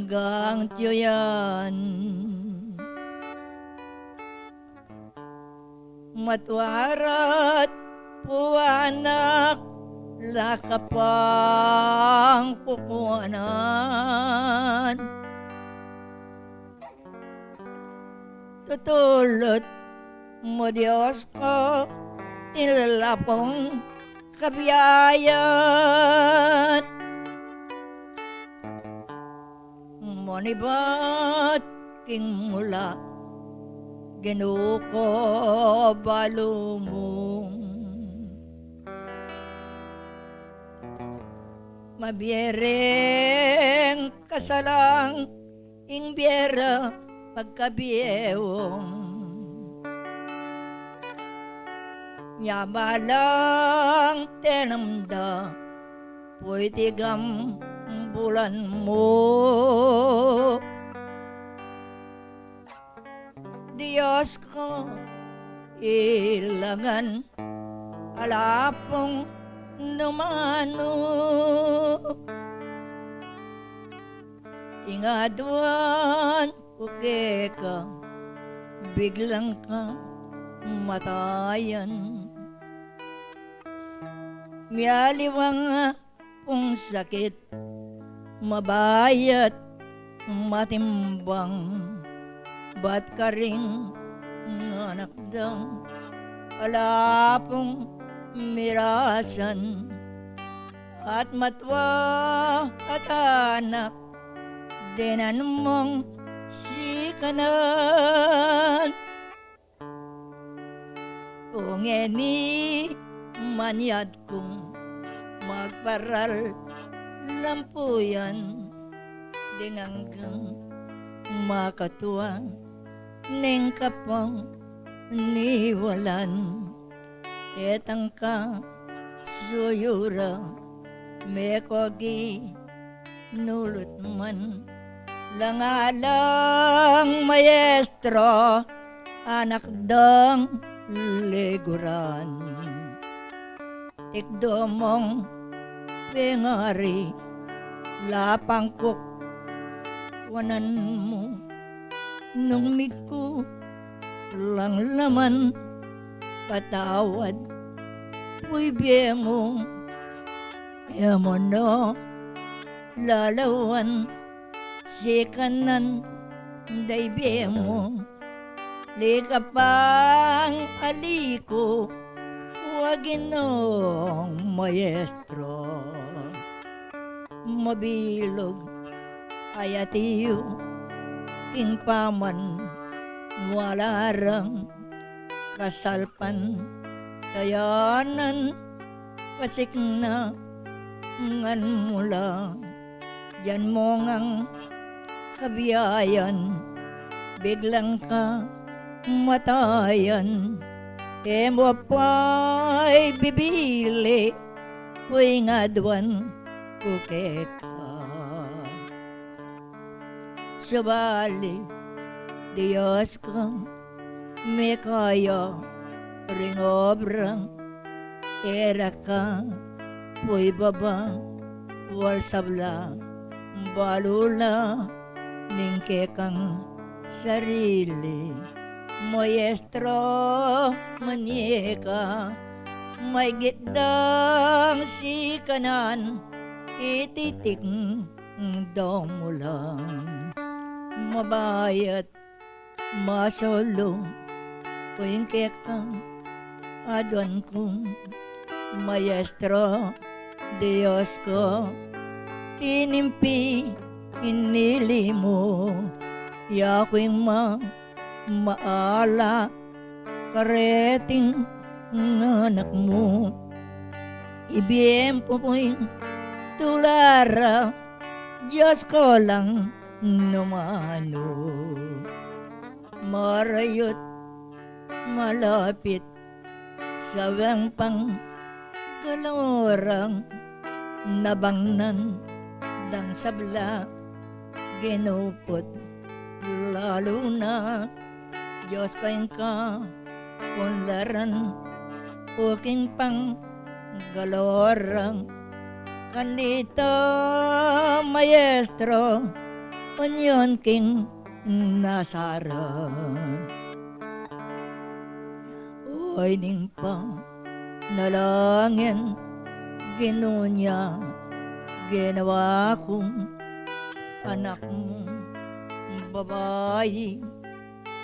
gantiyuyan. Matwara at puanak, la ka pang kukuanan. Tutulut mu, Dios ku, ing lapung kabiayan. Manibat king mula, Ginu ku, balu mu. Mabiereng kasalang ing biera pagkabiewang. Nya balang tenam da, puy tigang bulan mu. Dios ku, ilangan ala pung numanu. Ing aduan ku keka, biglang kamatayan. Mialiwang pung sakit, mabayat matimbang, bat karing anak dang ala pung mirasan, at matwa at anak dinan mung sikanan. Kung e ni manyad kung magparal lampuyan, ding anggang makatua ning kapang niwalan. Etang ka suyura, meko gi nulut man, langalang maestro, anak dang liguran. Tikdo mung pengari, lapang kuk wanan mu, nung migku lang laman, patawad, puy bie mu, e mu no lalawan, sikanan da i bie mu, likapang ali ku, wa Ginung maestro. Mabilug a yatu king paman, wala rang kasalpantayanan, pasikna ngan mula dian mu ngang kabiayan, biglang kamatayan, e mu pay bibili, uy, ing aduan ku keka. Subali, Dios ku, mikaya ring obrang e ra ka puy baba, wal sabla, balu la ning kekang sarili. Maestro, manye ka, maygit dang sikanan, ititik dong mu lang. Mabayat, masolu, uy, ing kekang aduan ku, maestro, Dios ku, tinimpi, inili mu, ya ku ing ma-, maala kareting anak mu. Ibie mu pu ing tula ra, Dios ko lang naman. Marayut, malapit, sablang pang galorang, nabangnan dang sabla, ginuput lalu na, Dios ko ing kapunlaran, uking pang galorang, kanita maestro, unyon king nasaran. Oy, ning panalangin, Ginu, nya ginawa kung anak mung babai,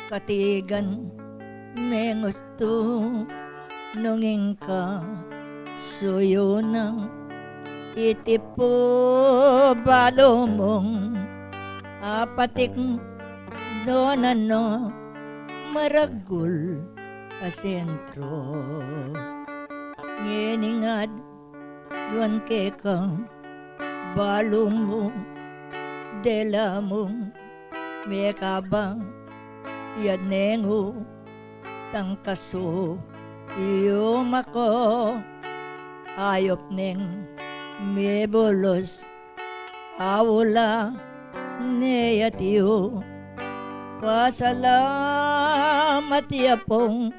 katigan mengustu nung ing kasuyu nang iti pu balu mung apatik dona no maragul a sentro. Ngening aduan keka balu mu, dela mu, mekaba, yad neng u tangkasu, yu mako, ayup neng mebulus, awula ne atiu, pasalamat ya pung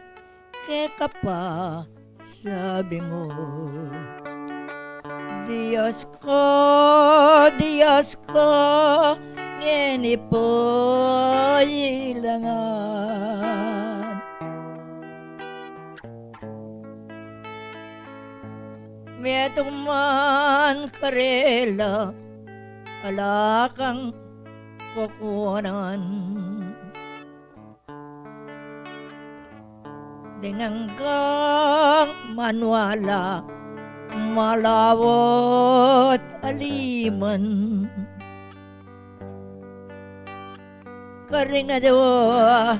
keka pa sabi mu. Dios ko, Dios ko, ngeni pu ilangan. Metung man karela, ala kang kukunan. Deng anggang manwala, malawat aliman. Karing adua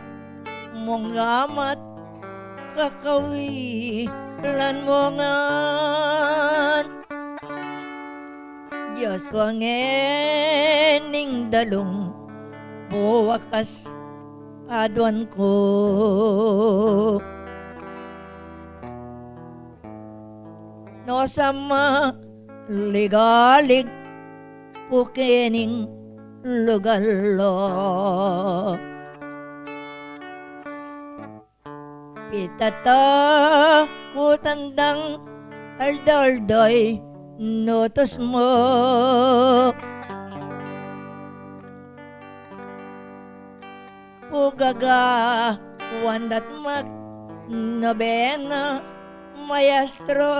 mung gamat, kakawilan mu ngan. Dios ko, ngening dalung buakas aduan ku. No sa maligalig pu kening lugal lo, pitatakutan dang aldo-aldo ing utus mu. Pugagawan dat magnobena, Maestro.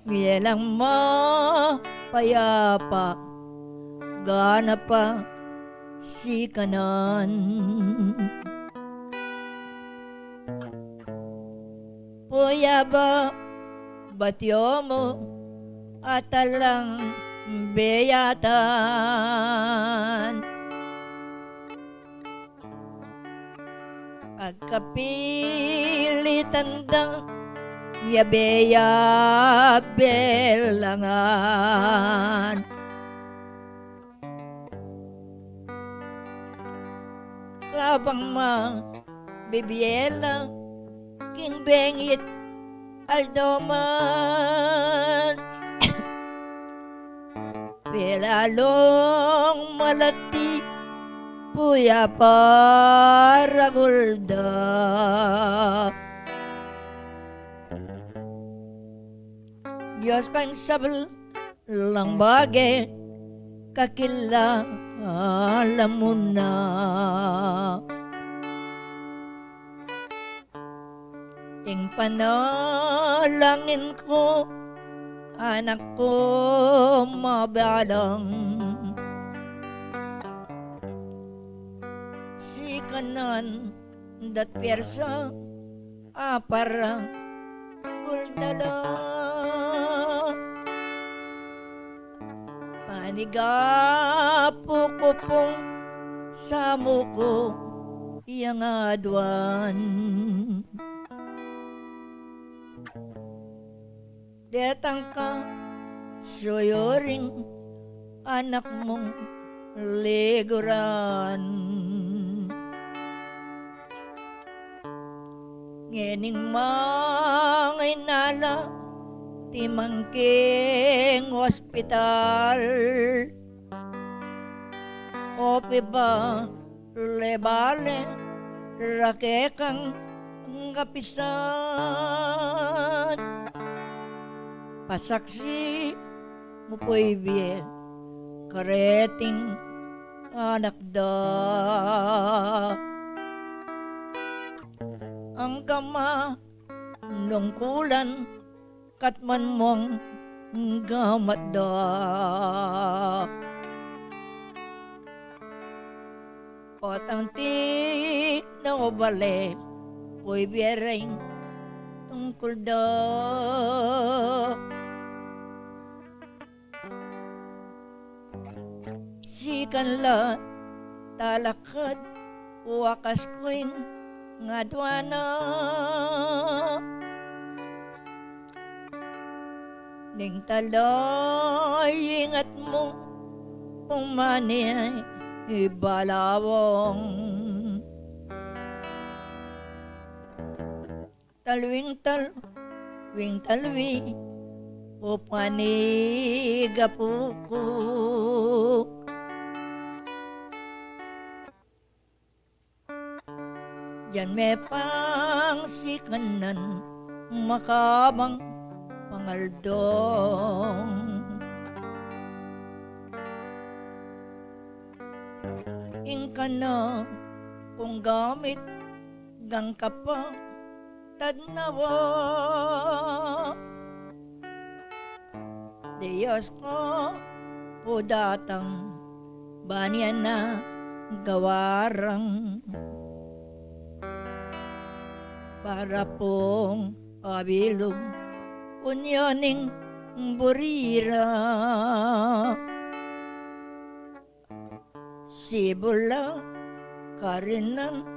Mie lang mapayapa, ganap a sikanan. Puyaba, batyo mu, at alang beyatan. Agkapilitan da, ya be ya belangan. Kabang mabibie la king bengit aldo man, pilalung malati pu ya paragul da. Dios kang sablang bage, kakilala mu na. Ing panalangin ku, anak ku mabalang, sikanan dat piarsa a paragul da la. Nigapu ku pung samu ku yang aduan. Detang ka suyuring anak mung liguran. Ngening mangainala timangking ospital, o pibale-bale ra kekang kapisan. Pasaksi mu pu ibie kareting anak da. Angga manungkulan katman mung gamat da. Potang ti na ubale pu ibie ring tungkul da. Sikan la talakad wakas ku ing aduan na. Ning talay ingat mu pung mani balawang. Talwing talwing talwi pu panigapu ku. Dian me pang sikanan makabang pangaldong. Ing kana kung gamit gangkapa tadnawa. Dios ku pu datang banian na gawarang para pung abilug unyo ning buri ra. Sibula karinan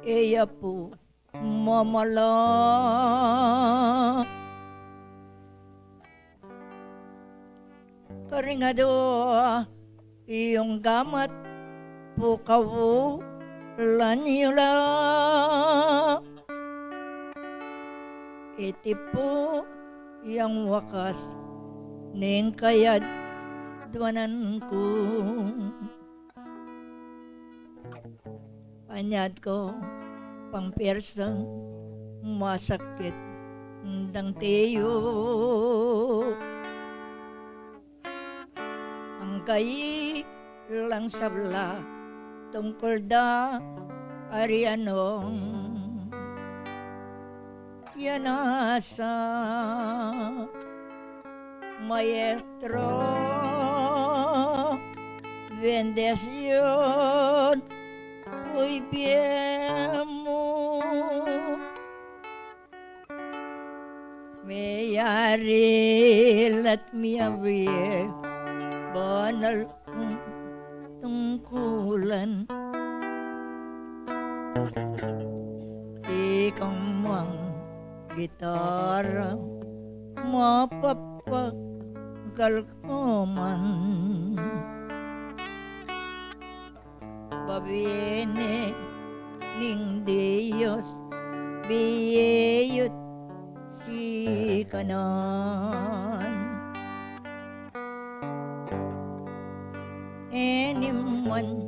iya pu mamala. Karing adua iyung gamat pu kaulan yu la. Iti pu yang wakas ning kayadwanan ku. Panyad ku pang pirsang masakit dang tiyu. Angga i lang sabla tungkul da Arianong. Yan na sa maestro, bendisyun pu ibie mu. Meyari la't miyabie banal kung tungkulan. Ikang mang gitara mapapagal ka man. Babie ne ning Dios bie yu't sikanan. E ne man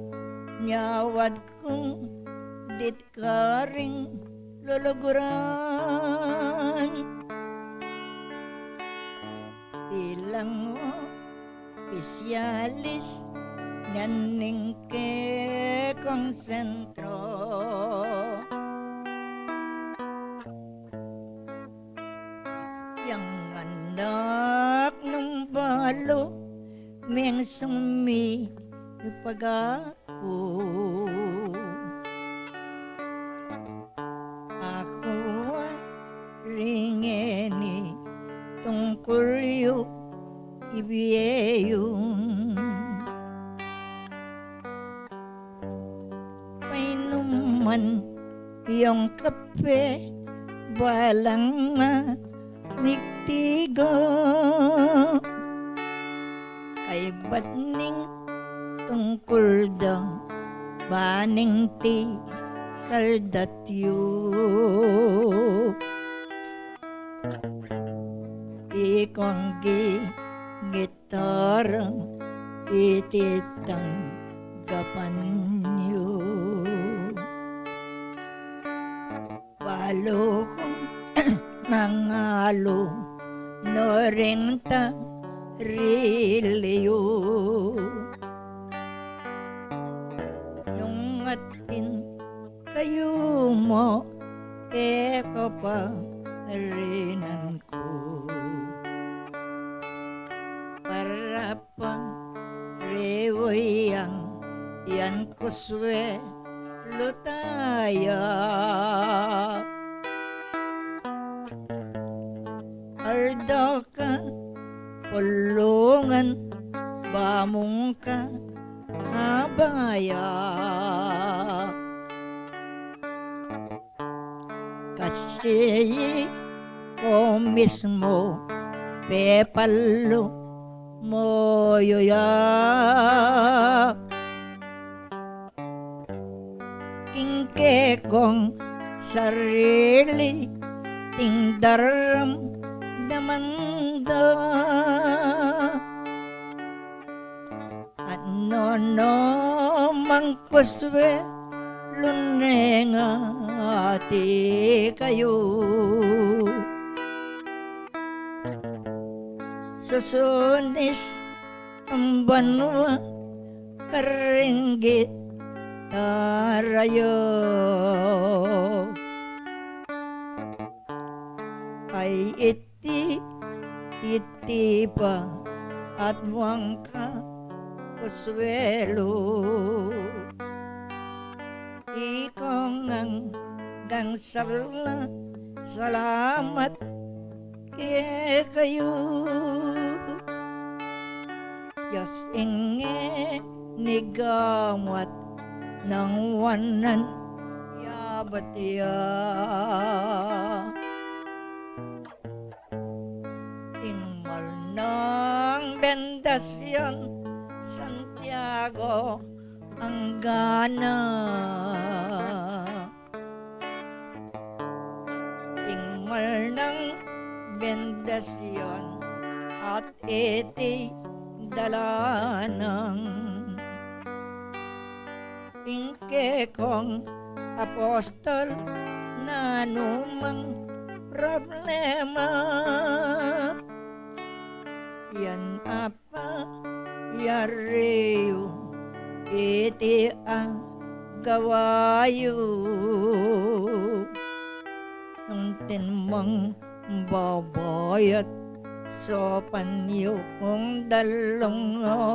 nyawad kung dit karing luluguran. Bilang opisyalis ngan ning kekong sentro. Yang anak nung balu meng sumi paga ku. Aku ring e ni tungkul yu ibie yu. Painuman yung kape, balang manigtigo. Kaybat ning tungkul da, baning ti kaldat yu. Ikong gi git tarang iti tanggapan yu. Balu kung mangalu no ring tarili yu. Nung atin kayu mo, e kaparinan ku. Para pang riwuyang yan kusweluta ya. Aldo ka pulungan, bamung ka kabaya. Kasi ko mismu pepalu mu yu ya. King kekong sarili, ing daramdaman da. At no, no mang kuswelu ne ngati kayu. Susunis ang banwa karing gitara yu. Ay it ti, titipa at wang ka kuswelu. Ikong anggang sabla, salamat kekayu. Diyos ing e nigamat nang wanan yabat ya. Ing mal nang bendasyon Santiago anggana. Ing mal nang bendasyon at iti dalanang. Ing kekong apostol, nanumang problema, yan apa yari yu iti agawa yu. Nung tinmang babayat sopan yu kung dalungo,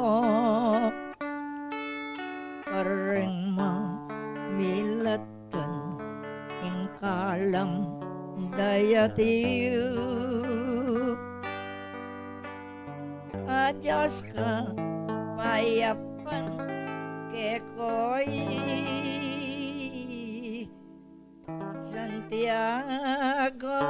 karing mamilat dan ing kalam dayat yu. A Diyos ka payapan kekoy Santiago.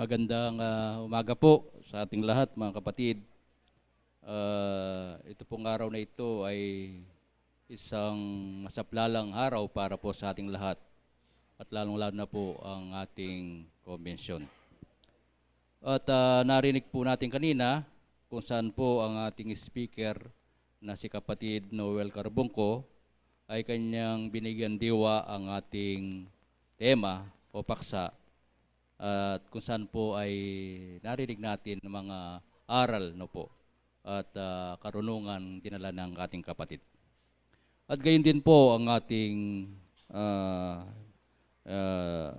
Magandang ah, umaga po sa ating lahat, mga kapatid. Ah, ito pong araw na ito ay isang masaplalang araw para po sa ating lahat, at lalong-lalo na po ang ating konbensyon. At ah, narinig po natin kanina kung saan po ang ating speaker na si kapatid Noel Carbungco ay kanyang binigyan diwa ang ating tema o paksa, at kung saan po ay narinig natin mga aral, no po, at ah, karunungan dinala ng ating kapatid. At gayon din po ang ating ah, ah,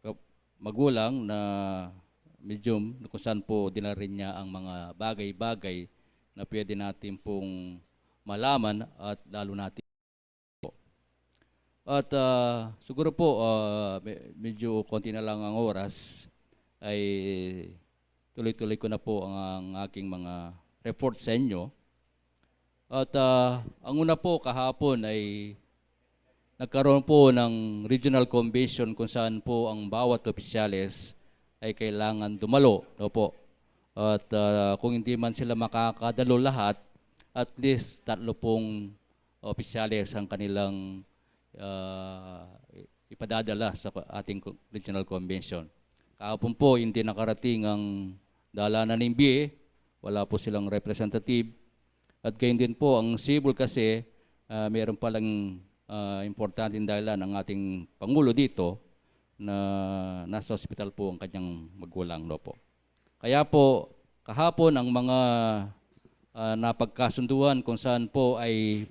kap- magulang na medium, kung saan po dinala rin niya ang mga bagay-bagay na pwede natin pong malaman at lalo natin po. At ah, siguro po, ah, me- medyo konti na lang ang oras, ay tuloy-tuloy ko na po ang, ang aking mga report sa inyo. At ah, ang una po, kahapon ay nagkaroon po ng regional convention kung saan po ang bawat opisyales ay kailangan dumalo, no po. At ah, kung hindi man sila makakadalo lahat, at least tatlo pong opisyales ang kanilang ah, ipadadala sa ating co- regional convention. Kahapon po, hindi nakarating ang dalanan ng B A, wala po silang representative. At gayon din po, ang civil kasi, ah, meron palang ah, importanteng dahilan ang ating Pangulo dito na nasa ospital po ang kanyang magulang, no po. Kaya po, kahapon ang mga ah, napagkasunduan kung saan po ay